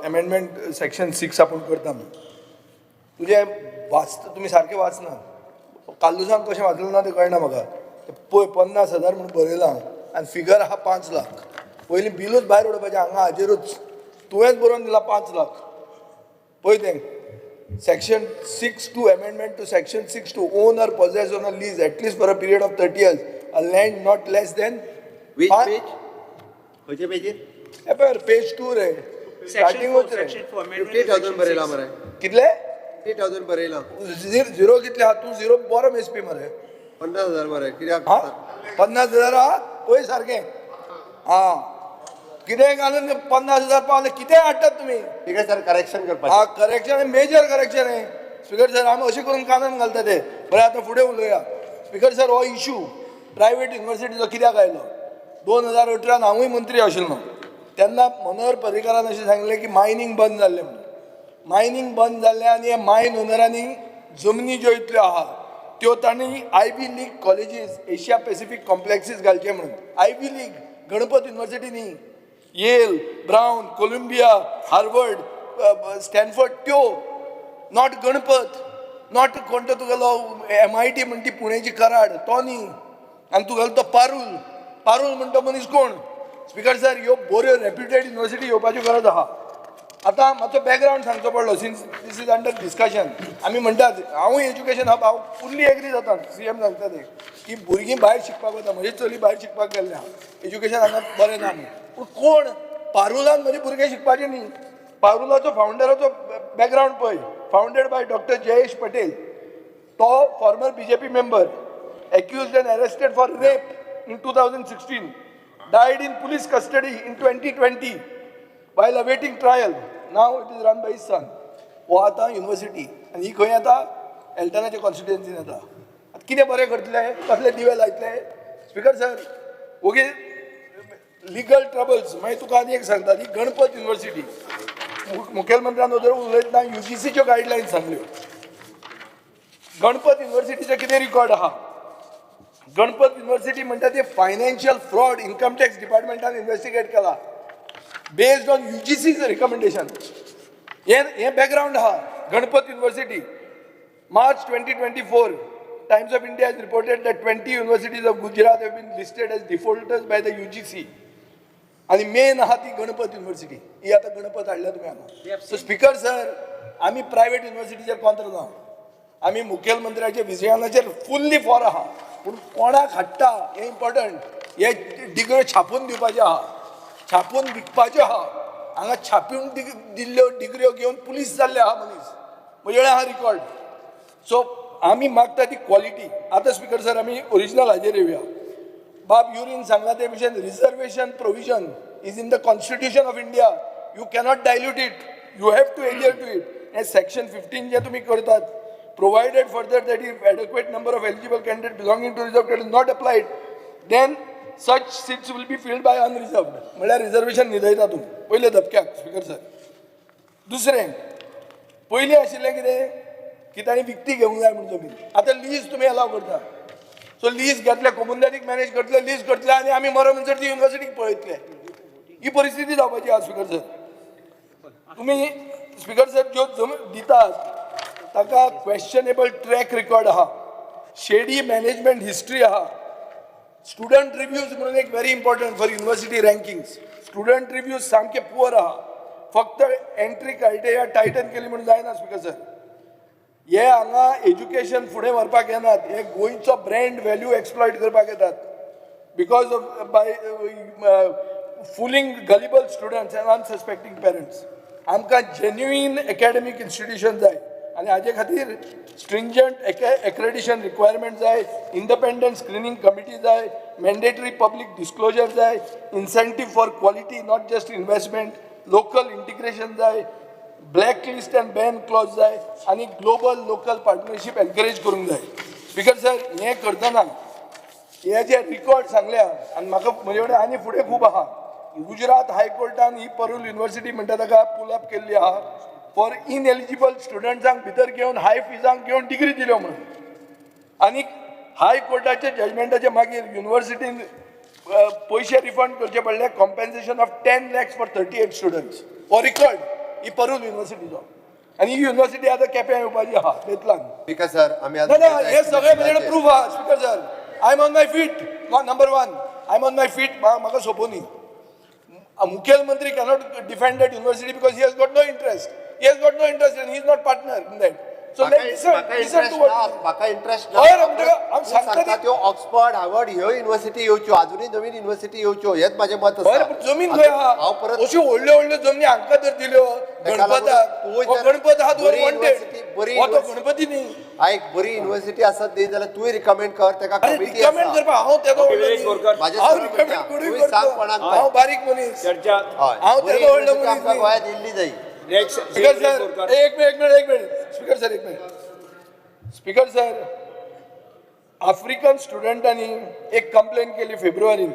amendment section 6 आपूण करता म्हणून. तुजें वाचता तुमी सारकें वाचना. काल्लुसांव कशें वाचलें ना तें कळना म्हाका. पळय, 50,000 म्हूण बरयलां आनी फिगर आहा 5 लाख. पयलीं बिलूच भायर उडोवपाचें हांगा हाजेरूच. तुवेंच बरोवन दिलां 5 लाख. पळय तें section 6(2), amendment to section 6(2), own or possess on a lease at least for a period of 30 years a land not less than Which page? खंयचे पेजीर? पळय, पेज टू रे. Section स्टार्टिंगूच 4, रे. Section 4, amendment fifty to thousand section बरयलां 6. मरे. कितले? 50,000 बरयलां. झिरो कितले आहा? तूं झिरो बरो मेजपी मरे. 50,000 मरे कित्याक? हा, 50,000 आहा. पळय सारकें. हा, कितें घालून 50,000 पावले, कितें हाडटात तुमी? स्पीकर सर, करेक्शन करपाचें. हा, करेक्शन, मेजर करेक्शन आहे. स्पीकर सर, आमी अशें करून कानान घालता ते. बरें, आतां फुडें उलोवया. स्पीकर सर, हो इशू प्रायवेट युनिवर्सिटीचो कित्याक आयलो? 2018न हांवूय मंत्री आशिल्लो तेन्ना मनोहर पर्रीकारान अशें सांगलें की मायनींग बंद जाल्लें म्हणून. मायनींग बंद जाल्लें आनी हे मायन ओनरांनी जमनी ज्यो इतल्यो आहा त्यो तांणी Ivy League colleges, Asia Pacific complexes घालचे म्हणून. आयवी लीग, गणपत युनिवर्सिटी न्ही, येल, ब्रावन, कोलंबिया, हार्वर्ड, स्टॅनफर्ड त्यो, not Ganpat, not कोण तो तुगेलो एमआयटी म्हणटी पुणेची कराड तो न्ही, आनी तुगेलो तो पारूल, पारूल म्हणटा मनीस कोण. स्पीकर सर, ह्यो बऱ्यो रेप्युटेड युनिवर्सिटी येवपाच्यो गरज आहा. आतां मातसो बॅकग्रावंड सांगचो पडलो since this is under discussion. आमी म्हणटात, हांवूय एज्युकेशन हब, हांव फुल्ली एग्री जाता सीएम सांगता ते की भुरगीं भायर शिकपाक वता. म्हजी चली भायर शिकपाक गेल्लें आहा, एज्युकेशन हांगा बरें ना म्हणून. पूण कोण पारुलान म्हजे भुरगे शिकपाचे न्ही. पारुलाचो फावंडराचो बॅकग्रावंड पळय. Founded by Doctor Jayesh Patel, तो former BJP member, accused and arrested for rape in 2016, died in police custody in 2020 while awaiting trial. Now it is run by his son. हो आतां युनिवर्सिटी आनी ही खंय येता? एल्टनाच्या कॉन्स्टिट्युएन्सीन येता. आतां कितें बरें करतले? कसले दिवे लायतले? स्पीकर सर, ओगी लिगल ट्रबल्स. मागीर तुका आनी एक सांगता, ही गणपत युनिवर्सिटी मुखेलमंत्र्यान वचून उलयतना यूजीसीच्यो गायडलायन्स सांगल्यो. गणपत युनिवर्सिटीचें कितें रिकॉर्ड आहा? गणपत युनिवर्सिटी म्हणटा ते फायनान्शियल फ्रॉड इन्कम टॅक्स डिपार्टमेंटान इन्व्हेस्टिगेट केला बेस्ड ऑन यूजीसीज रिकमेंडेशन. हे हे बॅकग्रावंड आहा. Ganpat university, March 2024, Times of India has reported that 20 universities of Gujarat have been listed as defaulters by the UGC. आणि मेन आहा ती गणपत युनिवर्सिटी. ही आतां गणपत हाडल्या तुमी हांगा. सो स्पीकर सर, आमी प्रायवेट युनिवर्सिटीचेर कॉन्त्र ना. आमी मुखेलमंत्र्याच्या विजयानाचेर फुल्ली फॉर आहा. पूण कोणाक हाडटा हें इम्पॉर्टंट. हे डिग्र्यो छापून दिवपाच्यो आहा, छापून विकपाच्यो आहा. हांगा छापून दिल्ल्यो डिग्र्यो घेवन पुलीस जाल्ले आहा मनीस. म्हजे कडेन आहा रिकॉर्ड. सो आमी मागता ती क्वॉलिटी. आतां स्पीकर सर, आमी ओरिजिनल हाजेर येवया. बाब युरीन सांगला ते भशेन, reservation provision is in the constitution of India. You cannot dilute it. you have to adhere to it. हें सेक्शन 15 जे तुमी करतात, provided further that if adequate number of eligible candidate belonging to reserve category not applied, then such seats will be filled by unreserved. म्हणल्यार रिजर्वेशन न्हिदयता तूं पयले धपक्याक. स्पीकर सर, दुसरें, पयलीं आशिल्लें कितें की तांणी विकती घेवंक जाय म्हूण जमीन. आतां लीज तुमी अलाव करता. सो लीज घेतले, कोमुनिदादीक मॅनेज करतले, लीज करतले आनी आमी मरो म्हणसर ती युनिवर्सिटीक पळयतले. ही परिस्थिती जावपाची आसा. स्पीकर सर, तुमी स्पीकर सर ज्यो जमीन दितात ताका क्वेश्चनेबल ट्रॅक रिकॉर्ड आहा, शेडी मॅनेजमेंट हिस्ट्री आहा. स्टुडंट रिव्यूज म्हणून एक very important for university rankings, student reviews सामके पुअर आहा. फक्त एंट्री क्रायटेरिया टायटन केली म्हणून जायना. स्पीकर सर, हे हांगा एज्युकेशन फुडें व्हरपाक येनात, हे गोंयचो ब्रँड व्हॅल्यू एक्सप्लॉयट करपाक येतात because of by fooling gullible students and unsuspecting parents. आमकां जेन्युइन एकॅडमीक इन्स्टिट्यूशन जाय आनी हाजे खातीर स्ट्रिंजंट एक्रेडिशन रिक्वायरमेंट जाय, इंडिपेंडंट स्क्रिनींग कमिटी जाय, मॅन्डेटरी पब्लीक डिस्क्लोजर जाय, incentive for quality, not just investment, local integration जाय, black list and ban clause जाय आनी ग्लोबल लोकल पार्टनरशीप एनकरेज करूंक जाय. स्पीकर सर, हें करतना हे जे रिकॉर्ड सांगल्या आनी म्हाका म्हजे कडेन आनी फुडें खूब आहा. गुजरात हायकोर्टान ही परूल युनिवर्सिटी म्हणटा ताका पुल अप केल्ली आहा फॉर इनएलिजिबल स्टुडंट्सांक भितर घेवन, हाय फिजांक घेवन डिग्री दिल्यो म्हणून. आनी हायकोर्टाच्या जजमेंटाच्या मागीर युनिवर्सिटीन पयशे रिफंड करचे पडले, compensation of 10 lakhs for 38 students. हो रिकॉर्ड ही परूल युनिवर्सिटीचो आनी ही युनिवर्सिटी आतां केप्यां येवपाची आहा बेतलान. स्पीकर सर, आमी ना ना, हे सगळे म्हजे कडेन प्रूफ आहा. Speaker sir, I am on my feet. Number one, I am on my feet. म्हाका सोंपोनी. मुखेलमंत्री cannot defend that university because he has got no interest. He has got no interest and he is not partner in that. So म्हाका इंटरेस्ट ना, म्हाका इंटरेस्ट ना. हय रे, म्हणटकच हांव तूं सांगता सांगता त्यो ऑक्सफर्ड, हार्वर्ड ह्यो युनिवर्सिटी येवच्यो, अजुनूय नवीन युनिवर्सिटी येवच्यो, हेच म्हाजें मत आसा. बरें, पूण जमीन खंय आहा? हांव परत अश्यो व्हडल्यो व्हडल्यो जमनी हांकां तर दिल्यो ताका लागून गणपताक. तूं हो जर गणपत आहा बरी तुवें युनिवर्सिटी, बरी वॉन्टेड, हो तो युनिवर्सिटी- गणपती न्ही. आयक, बरी युनिवर्सिटी आसत न्ही जाल्यार तूंय रिकमेंड कर ताका. अरे, कमिटी रिकमेंड आसा. करपाक हांव तेदो व्हडलो न्ही. म्हाजें हांव सरळ रिकमेंड म्हणटा, कोणूय तूंय सांग करता. कोणाक. हांव बारीक मनीस. चर्चा. हय, हांव बरी तेदो व्हडलो युनिवर्सिटी मनीस आमकां न्ही. गोंयांत येयल्ली जाय. स्पीकर सर, एक मिनिट, एक मिनिट, एक मिनिट. स्पीकर सर, एक मिनिट. स्पीकर सर, आफ्रिकन स्टुडंटांनी एक कंप्लेन केली फेब्रुवारीन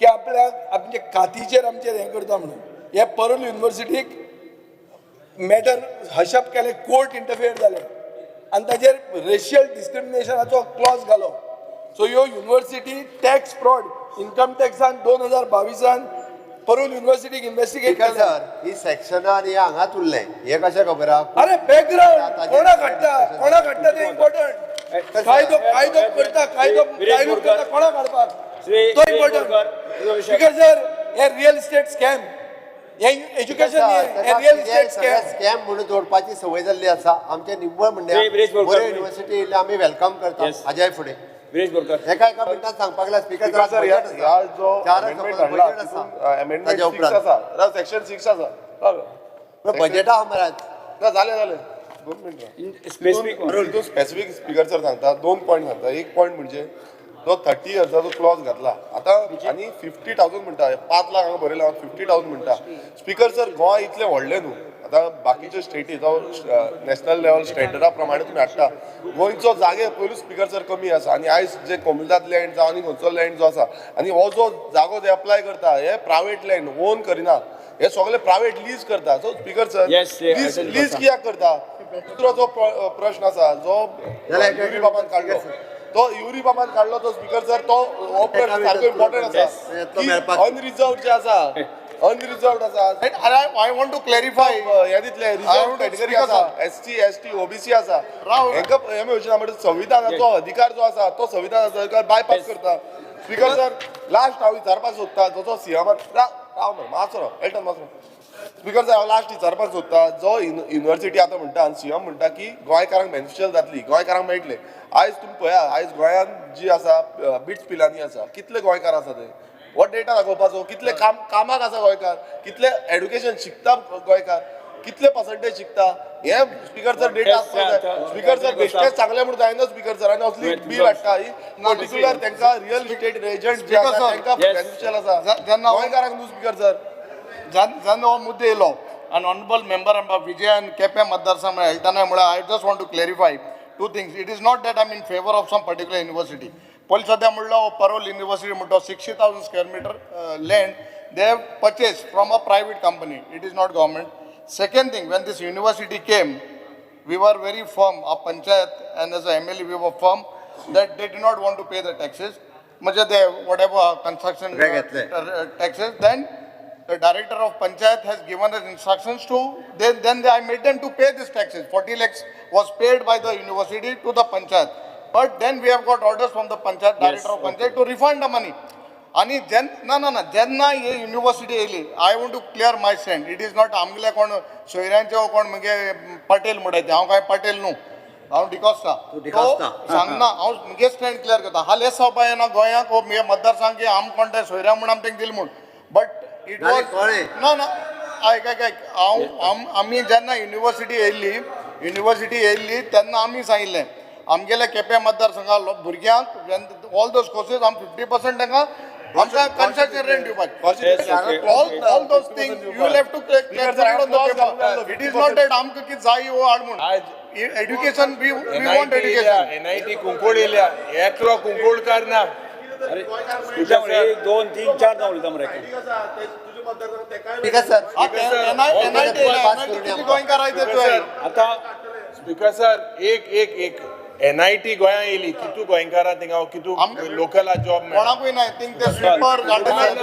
की आपल्याक आमचे कातीचेर आमचेर हें करता म्हणून. हे परूल युनिवर्सिटीक मॅटर हशप केलें, कोर्ट इंटरफियर जालें आनी ताजेर रेशियल डिस्क्रिमिनेशनाचो क्लॉज घालो. सो ह्यो युनिवर्सिटी टॅक्स फ्रॉड, इन्कम टॅक्सान 2022 परूल युनिवर्सिटीक इन्व्हेस्टिगेट स्पीकर केलें. सर, ही सेक्शनां आनी हे हांगाच उरलें, हें कशें खबर आहा? अरे, बॅकग्राऊंड कोणाक हाडटा, कोणाक हाडटा ते इम्पॉर्टंट. कायदो कायदो करता, कायदो कायदो करता, कोणाक हाडपाक तो इम्पॉर्टंट. स्पीकर सर, हे रियल इस्टेट स्कॅम, हे एज्युकेशन, हे रियल इस्टेट स्कॅम. स्कॅम म्हणून जोडपाची संवय जाल्ली आसा. आमचे निव्वळ म्हणणे, विरेश बोरकर. बऱ्यो युनिवर्सिटी येयल्यो, आमी welcome करता हाज्याय फुडें. विरेश बोरकर. एका एका मिनटान सांगपाक लागला स्पीकर. स्पीकर सर, ह्या ह्या जो अमेंडमेंट हाडला, अमेंडमेंट ताज्या 6 उपरांत आसा, सेक्शन 6 आसा. बजेटा आहा मरे. ना, जालें जालें, 2 मिनटां. स्पेसिफीक. तितून स्पेसिफीक स्पीकर सर सांगता, दोन पॉयंट सांगता. एक पॉयंट म्हणजे जो 30 इयर्साचो क्लॉज घातला आतां आनी 50,000 म्हणटा, 5 लाख हांगा बरयला, 50,000 म्हणटा. स्पीकर सर, गोंय इतलें व्हडलें न्हू. आतां बाकीचे स्टेटी जावं नॅशनल लेवल स्टँडर्डा प्रमाणे तुमी हाडटा, गोंयचो जागे पयलूच स्पीकर सर कमी आसा. आनी आयज जे कोमुनिदाद लँड जावं आनी खंयचो लँड जो आसा आनी हो जो जागो जे अप्लाय करता, हे प्रायवेट लँड ओन करिना, हे सगळे प्रायवेट लीज करता. So speaker sir, Yes, lease lease कित्याक करता? दुसरो जो प्रश्न आसा, जो जाल्यार एक- युरी बाबान काडलो, तो युरी बाबान काडलो तो, स्पीकर सर, तो हो प्रश्न सारको इम्पॉर्टंट आसा तो की मेळपाक- अनरिजर्व जे आसा, अनरिजर्वड आसा. I want to clarify. हे दितले I reserve want to category speaker आसा, एससी, एसटी, ओबीसी आसा, राव. हेंका हे योजना म्हणजे संविधानाचो अधिकार जो आसा तो संविधानाचो अधिकार बायपास करता. स्पीकर सर, लास्ट हांव विचारपाक सोदता, जसो सीएमान, राव मरे, मातसो राव, एल्टन, मातसो राव. स्पीकर सर, हांव लास्ट विचारपाक सोदता, जो युनिवर्सिटी आतां म्हणटा आनी सीएम म्हणटा की गोंयकारांक बेनिफिशियल जातली, गोंयकारांक मेळटले. आयज तुमी पळया, आयज गोंयांत जी आसा बिट्स पिलानी आसा, कितले गोंयकार आसा ते? हो डेटा दाखोवपाचो. कितले काम कामाक आसा गोंयकार, कितले एड्युकेशन शिकता गोंयकार, कितले पर्संटेज शिकता, हे स्पीकर सर डेटा आसपाक जाय. स्पीकर सर, बेश्टेच सांगलें म्हणून जायना स्पीकर सर. आनी असली बील हाडटा ही पर्टिक्युलर तांकां रियल इस्टेट एजंट जे आसा तांकां Yes. Beneficial आसा, जेन्ना गोंयकारांक न्हू स्पीकर सर. जेन्ना हो मुद्दो येयलो An honourable member Vijayan Quepem मतदारसंघ मेळटना म्हळ्यार I just want to clarify two things. It is not that I am in favour of some particular university. पयलीं सद्या म्हणलो parole university म्हणटो 60,000 square meter land they have purchase from a private company. It is not government. Second thing, when this university came, we were very firm, our panchayat and as a MLA, we were firm that they did not want to pay the taxes. म्हणजे they, whatever construction काय घेतलंय? Taxes, then the director of panchayat has given us instructions to, then I made them to pay these taxes. 40 lakhs was paid by the university to the panchayat. But then we have got orders from the panchayat, director of panchayat to refund the money. आणि जेन ना ना ना जेन्ना ही युनिवर्सिटी येयली, I want to clear my stand. It is not आमगेले कोण सोयऱ्यांचे वो कोण मुगे पटेल म्हणटाय ते, हांव कांय पटेल न्हू, हांव डिकॉस्ता. तूं डिकॉस्ता. सांगना हांव मुगे स्टँड क्लियर करता. हालींच सभा येना गोंयाक हो मुगे मतदारसंघ की आम कोण ते सोयऱ्या म्हूण आमी तांकां दिलें म्हूण, बट it जालें, वॉज कळ्ळें. ना ना आयक आयक आयक हांव आमी जेन्ना युनिवर्सिटी येयल्ली तेन्ना आमी सांगिल्लें आमगेल्या केपें मतदारसंघा भुरग्यांक ऑल those courses आमी 50% तांकां आमकां कन्सेशन रेंट दिवपाक. All those things you will have to clear on the paper. It is not that आमकां कितें जाय वो हाड म्हूण. Education we want education. NIT Cuncolim येयल्या, एकलो कुंकोडकार ना. एक दोन तीन चार जावं उलयता मरे. ठीक आहे सर. एनआयटी गोंयकार आयते तुवें. आता स्पीकर सर, एक एक एक एनआयटी गोंया येयली, कितू गोंयकारां थिंगा कितू लोकला जॉब मेळ्ळा? कोणाकूय ना थिंग ते स्वीपर गार्डनर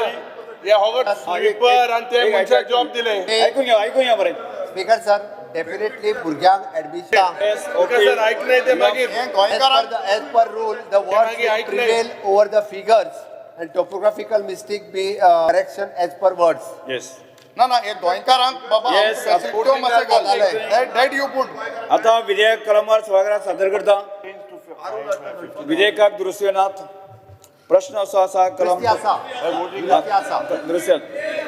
हे होगट स्वीपर आनी ते मनशाक जॉब दिले. ऐकून घ्या, ऐकून घ्या मरे. स्पीकर सर, डेफिनेटली भुरग्यांक ऍडमिशन स्पीकर सर, ऐकले ते मागीर हे गोंयकारांक As per rule, the words मागीर will ऐकले. prevail over the figures and topographical mistake be correction as per words. Yes. ना ना हे गोंयकारांक बाबा Yes, त्यो मातशें घाल that you put. आता विधेयक कलमवार सभागृहात सादर करता. विधेयकाक दुरुस्ती नात. प्रश्न असो आसा कलम दुरुस्ती आसा. दुरुस्ती आसा. दुरुस्ती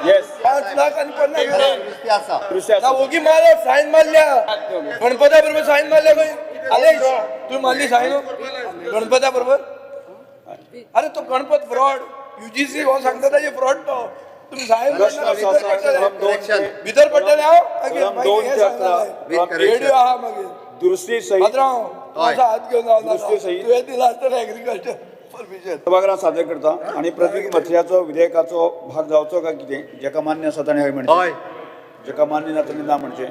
येस. 5 लाख आनी 50,000. दुरुस्ती आसा. दुरुस्ती आसा. ओगी मारलो, सायन मारल्या गणपता बरोबर, सायन मारल्या खंय आलेश, तूं मारली सायन गणपता बरोबर? अरे तो गणपत फ्रॉड, युजीसी हो सांगता ताजे फ्रॉड तो. तुम्ही सायन प्रश्न असो आसा कलम दोन ते भितर पडटले हांव कलम 2 ते 11 रेडिओ आहा मागीर दुरुस्ती सहित पात्रांव हय. तुजो हात घेवन रावला दुरुस्ती सहित. तुवें दिला आसतना एग्रीकल्चर परमिशन. सभागृहात सादर करता आणि प्रतीक मथळ्याचो विधेयकाचो भाग जावचो काय कितें, जेका मान्य आसा ताणें हय म्हणचें, हय. जेका मान्य ना ताणें ना म्हणचें.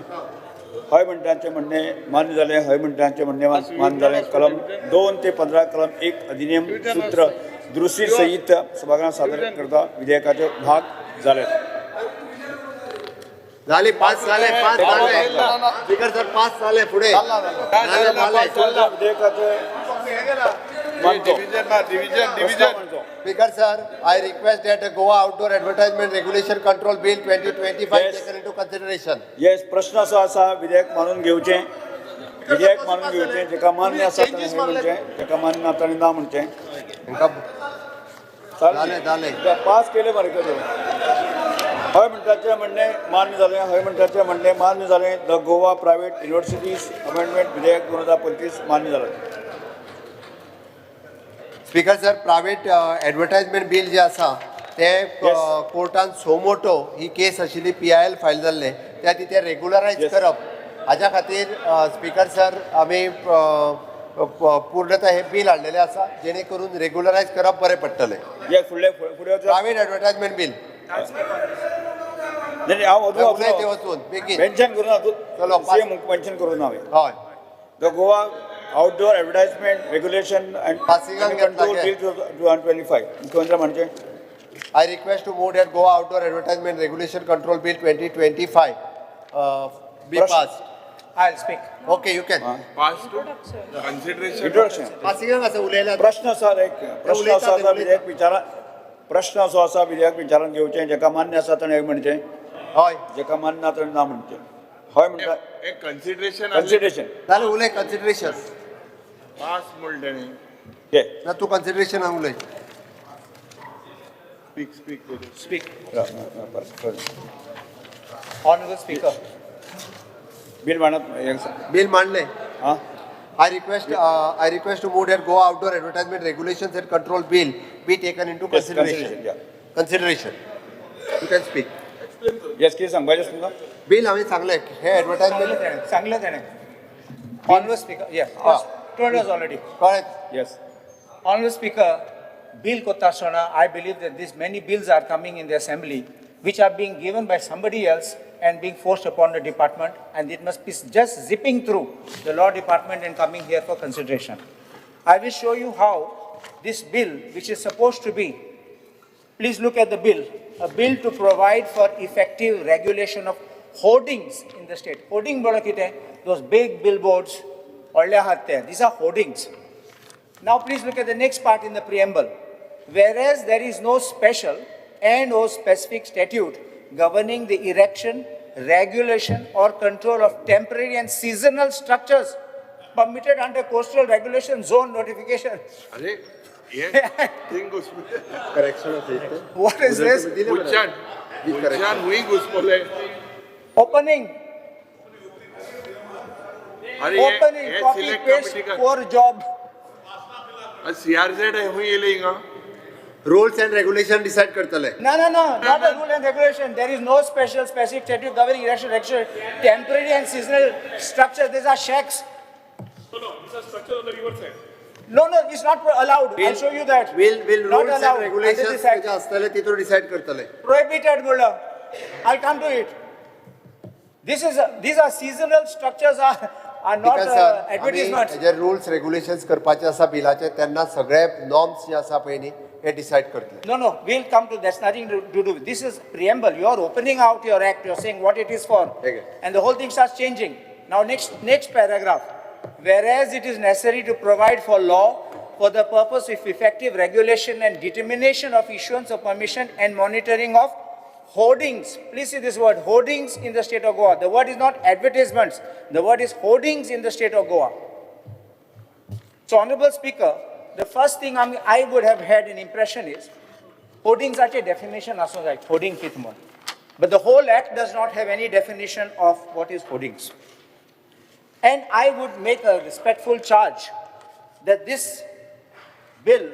हय म्हणटांचें म्हणणें मान्य जालें, हय म्हणटांचें म्हणणें मान्य जालें. कलम 2 ते 15 कलम 1 अधिनियम सूत्र दुरुस्ती सहित सभागृहात सादर करता. विधेयकाचे भाग जाले. झाले, पाच झाले, पाच झाले. स्पीकर सर, पाच झाले पुढे झाले, झाले. विधेयकाचे मानतो. डिव्हिजन ना, division division. Speaker sir, I request that Goa Outdoor Advertisement Regulation Control Bill 2025 Yes. taken into consideration. Yes. प्रश्न असो आसा विधेयक मानून घेवचें, विधेयक मानून घेवचें, जेका मान्य आसा ताणें हय म्हणचें, जेका मान्य ना ताणें ना म्हणचें. हांकां झाले, झाले. पास केले मरे करून. हय म्हणटाचें म्हणणें मान्य जालें, हय म्हणटाचें म्हणणें मान्य जालें. The Goa private universities amendment विधेयक 2025 मान्य जालें. Speaker sir, private advertisement bill जे आसा ते Yes. कोर्टान सोमोटो ही केस आशिल्ली, PIL file जाल्ले, त्या ती ते रेगुलरायज Yes. करप हाज्या खातीर स्पीकर सर आमी पूर्णतः हे बील हाडलेलें आसा, जेणे करून रेगुलरायज करप बरें पडटलें. ये फुडले फुडें प्रायव्हेट एडवर्टायजमेंट बील. नाही, हांव उलय ते अजून वचून बेगीन. मेन्शन करूं ना तूं. चलो, सीएम मेन्शन करूं ना हांवें. हय. The Goa Outdoor Advertisement Regulation and पासिंगाक घेतला कंट्रोल घे. बील 2025. मुख्यमंत्री म्हणचे I request to move that Goa Outdoor Advertisement Regulation Control Bill 2025 be प्रश्न- passed. I'll speak. Okay, you can. Pass to consideration. Introduction. पासिंगाक आसा उलयला. प्रश्न आसा एक प्रश्न उलयता असो ते, आसा उलयता. विधेयक विचारा प्रश्न असो आसा विधेयक विचारान घेवचें, जेका मान्य आसा ताणें हय म्हणचें, हय. जेका मान्य ना ताणें ना म्हणचें. हय म्हणटा एक कन्सिडरेशन कन्सिडरेशन. जालें, उलय कन्सिडरेशन. पास म्हणलें न्ही. ये ना तूं कन्सिडरेशन उलय. Speak speak. Speak. Honorable Speaker. Bill मांडत. बील मांडलें. हां. I request to move that Goa Outdoor Advertisement Regulations and Control Bill be taken into Yes, consideration. Consideration, yeah. Consideration. You can speak. येस, कितें सांगपाचें आसा तुमकां? बील हांवें सांगलें हे एडवर्टायजमेंट सांगलें तेणें. Honourable Speaker, yes, told us already. कळ्ळें. Yes. Honourable Speaker, bill कोत्ता आसतना I believe that these many bills are coming in the assembly which are being given by somebody else and being forced upon the department, and it must be just zipping through the law department and coming here for consideration. I will show you how this bill, which is supposed to be, please look at the bill, a bill to provide for effective regulation of hoardings in the state. Hoarding म्हणल्यार कितें? Those big billboards, व्हडले आहात ते, these are hoardings. Now please look at the next part in the preamble. Whereas there is no special and or specific statute governing the erection, regulation or control of temporary and seasonal structures permitted under coastal regulation zone notification. अरे ये थिंग घुसपले. Correction आसा. What is this? उच्चान उच्चान हुई घुसपले. Opening. अरे Opening, हे copy, select paste, committee poor job. CRZ हुई येयले हिंगा. रुल्स अँड रेग्युलेशन डिसायड करतले. No, no, no, not a rule and regulation. There is no special specific statute governing erection, regulation, temporary and seasonal structures. These are shacks. No, no, these are structures on the riverside. No, no, it's not allowed. I'll show you that. Will Not rules and allowed under regulation this act. आसतले तितून डिसायड करतले. Prohibited, Mulla. I'll come to it. These are seasonal structures are not because sir advertisements. Hey rules regulations करपाचे आसा बिलाचे तेन्ना सगळे नॉर्म्स जे आसा पळय न्ही हे डिसायड करतले. No, no, we'll come to that's nothing to do with. This is preamble. You're opening out your act. You're saying what it is for. Okay. And the whole thing starts changing. Now, next paragraph. Whereas it is necessary to provide for law for the purpose of effective regulation and determination of issuance of permission and monitoring of hoardings. Please see this word, hoardings in the state of Goa. The word is not advertisements. The word is hoardings in the state of Goa. So, Honorable Speaker, the first thing I would have had an impression is, hoardings are a definition also like hoarding kitmon. But the whole act does not have any definition of what is hoardings. And I would make a respectful charge that this bill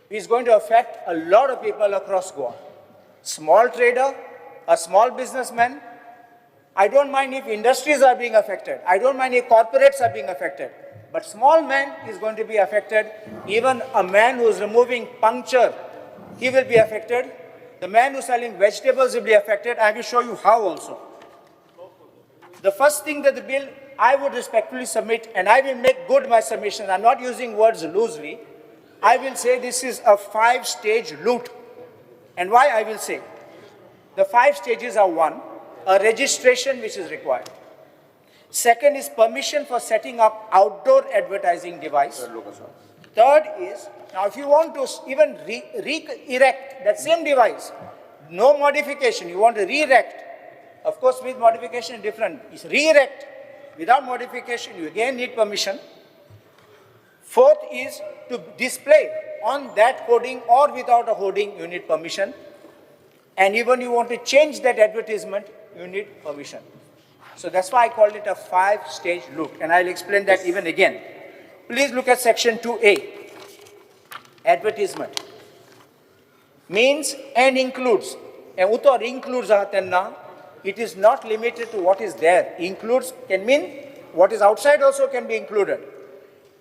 is going to affect a lot of people across Goa. Small trader, a small businessman. I don't mind if industries are being affected. I don't mind if corporates are being affected. But small man is going to be affected. Even a man who is removing puncture, he will be affected. The man who is selling vegetables will be affected. I will show you how also. The first thing that the bill I would respectfully submit, and I will make good my submission. I'm not using words loosely. I will say this is a 5-stage loot. And why I will say? The 5 stages are: 1, a registration which is required. Second is permission for setting up outdoor advertising device. Third is, now if you want to even re-erect that same device, no modification, you want to re-erect, of course with modification different, it's re-erect, without modification you again need permission. Fourth is to display on that hoarding or without a hoarding, you need permission. And even you want to change that advertisement, you need permission. So that's why I called it a 5-stage loop, and I'll explain that even again. Please look at section 2A, advertisement. Means and includes, and utor includes ahatenna, it is not limited to what is there. Includes can mean what is outside also can be included.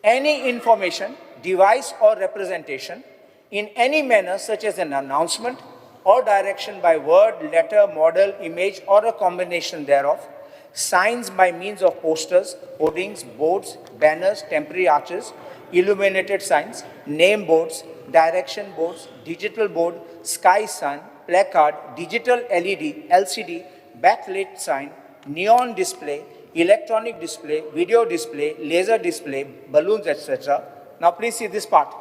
Any information, device or representation in any manner such as an announcement or direction by word, letter, model, image or a combination thereof, signs by means of posters, hoardings, boards, banners, temporary arches, illuminated signs, name boards, direction boards, digital board, sky sign, placard, digital LED, LCD, backlit sign, neon display, electronic display, video display, laser display, balloons, etc. Now please see this part.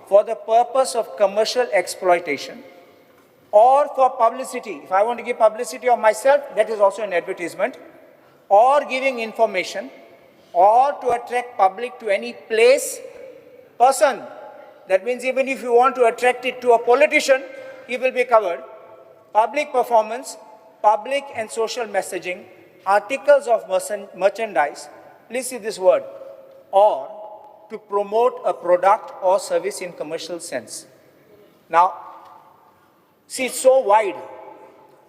For the purpose of commercial exploitation or for publicity. If I want to give publicity of myself, that is also an advertisement. Or giving information, or to attract public to any place, person. That means even if you want to attract it to a politician, he will be covered. Public performance, public and social messaging, articles of merchandise, please see this word, or to promote a product or service in commercial sense. Now, see, it's so wide.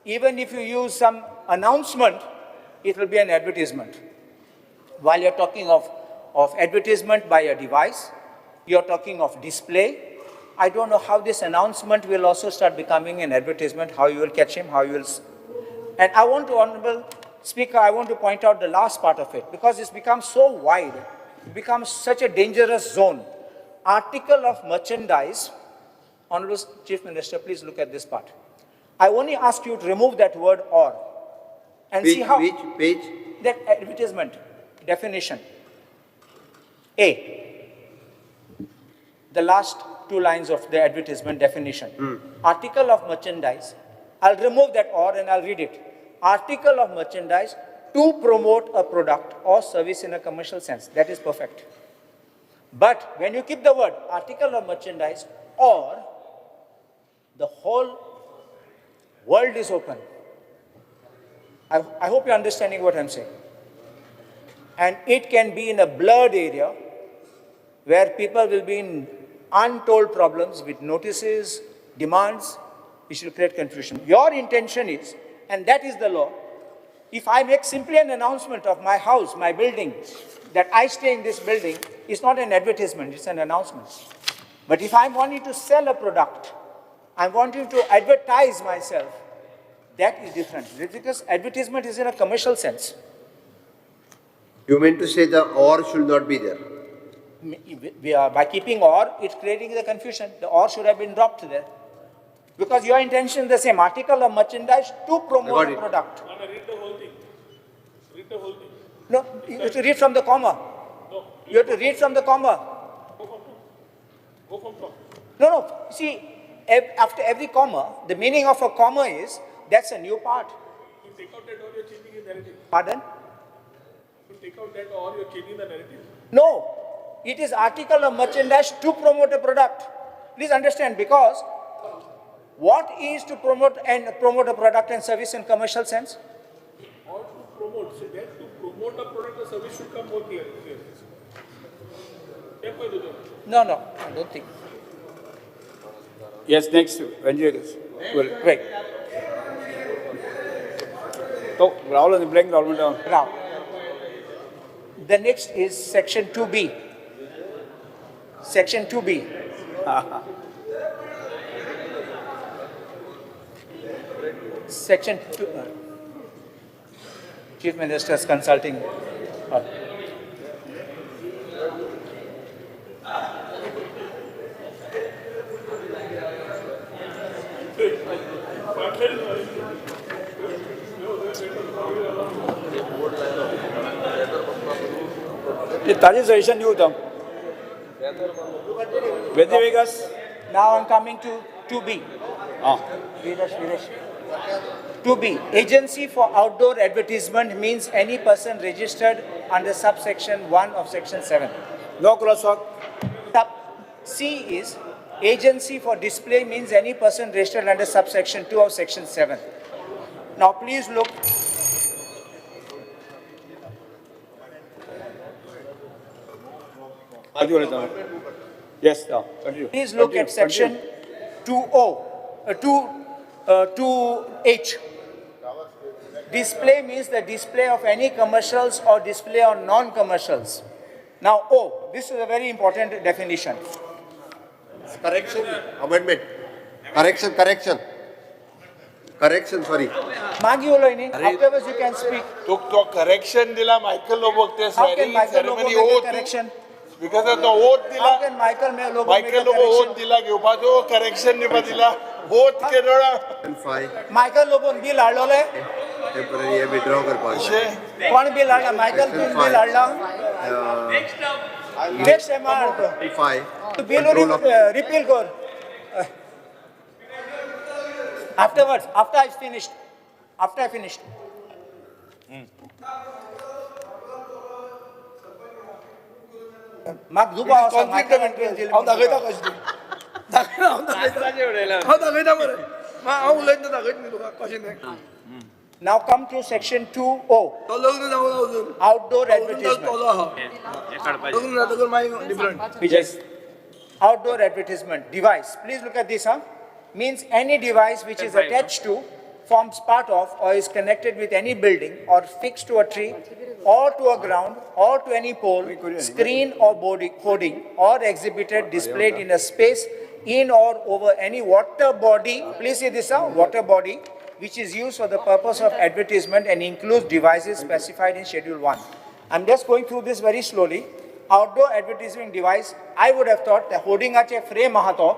Even if you use some announcement, it will be an advertisement. While you're talking of advertisement by a device, you're talking of display. I don't know how this announcement will also start becoming an advertisement, how you will catch him, how you will... And I want to, Honorable Speaker, I want to point out the last part of it, because it's become so wide, it becomes such a dangerous zone. Article of merchandise, Honorable Chief Minister, please look at this part. I only ask you to remove that word or, and page, see how... Which page? That advertisement definition. A, the last two lines of the advertisement definition. Article of merchandise, I'll remove that or and I'll read it. Article of merchandise to promote a product or service in a commercial sense. That is perfect. But when you keep the word article of merchandise or, the whole world is open. I hope you're understanding what I'm saying. And it can be in a blurred area where people will be in untold problems with notices, demands, which will create confusion. Your intention is, and that is the law, if I make simply an announcement of my house, my building, that I stay in this building, it's not an advertisement, it's an announcement. But if I'm wanting to sell a product, I'm wanting to advertise myself, that is different. Because advertisement is in a commercial sense. You mean to say the or should not be there? We are, by keeping or, it's creating the confusion. The or should have been dropped there. Because your intention is the same, article of merchandise to promote a product. No, no, read the whole thing. Read the whole thing. No, you have to read from the comma. No. You have to read from the comma. Go from top. Go from top. No, no. See, after every comma, the meaning of a comma is, that's a new part. You take out that or you're changing the narrative. Pardon? You take out that or you're changing the narrative. No. It is article of merchandise to promote a product. Please understand, because what is to promote and promote a product and service in commercial sense? Or to promote. So that to promote a product or service should come more clear. No, no, I don't think. Yes, next. Wait. So, Rahul, blank Rahul. Now, the next is section 2B. Section 2B. Section 2. Chief Minister's consulting. ताजे सजेशन दिवं होता. Vegas. Now I'm coming to 2B. Viresh, Viresh. 2B. Agency for outdoor advertisement means any person registered under subsection 1 of section 7. No crosswalk. Sub C is agency for display means any person registered under subsection 2 of section 7. Now please look. Yes, continue. Please look at section 2H. Display means the display of any commercials or display on non-commercials. Now, O, this is a very important definition. Correction, amendment. Correction, correction. Correction, sorry. Magi ulo ini. Afterwards you can speak. To correction dila Michael Lobo te How can Michael Lobo make a correction? Because of the oath dila. How can Michael Lobo make a Michael Lobo correction? oath dila घेवपाचो correction दिवपा दिला. Oath केदोळा. Michael Lobo bill हाडलोले. Temporary withdraw करपाक. कोण bill हाडला? Michael bill हाडला. Next time हाडतो. 5. Bill repeal कर. Afterwards, after I finished. After I finished. हांव दाखयता कशें तें. दाखयना हांव दाखयता. हांव दाखयता मरे. हांव उलयतना दाखयता न्ही तुका कशें तें. Now come to section 2O. तो लग्न जावंक ना अजून. Outdoor advertisement. तोलो आहा. लग्न जातकच मागीर different. Yes. Outdoor advertisement device. Please look at this, huh? Means any device which is attached to forms part of or is connected with any building or fixed to a tree or to a ground or to any pole, screen or hoarding or exhibited, displayed in a space in or over any water body, please see this, water body, which is used for the purpose of advertisement and includes devices specified in Schedule 1. I'm just going through this very slowly. Outdoor advertising device, I would have thought the hoardingache frame aha to,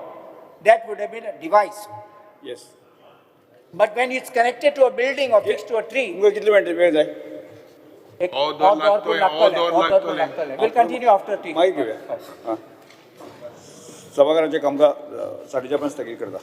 that would have been a device. Yes. But when it's connected to a building or fixed to a tree, तुमकां कितले मिनटां वेळ जाय? एक अर्द अर्द वर वर पूर्ण लागतोय, लागतलें, अर्द वर अर्द वर लागतलें. लागतलें. We'll continue after tea. मागीर घेवया. हां, सभाघराचें कामकाज 4:30 पर्यंत स्थगीत करता.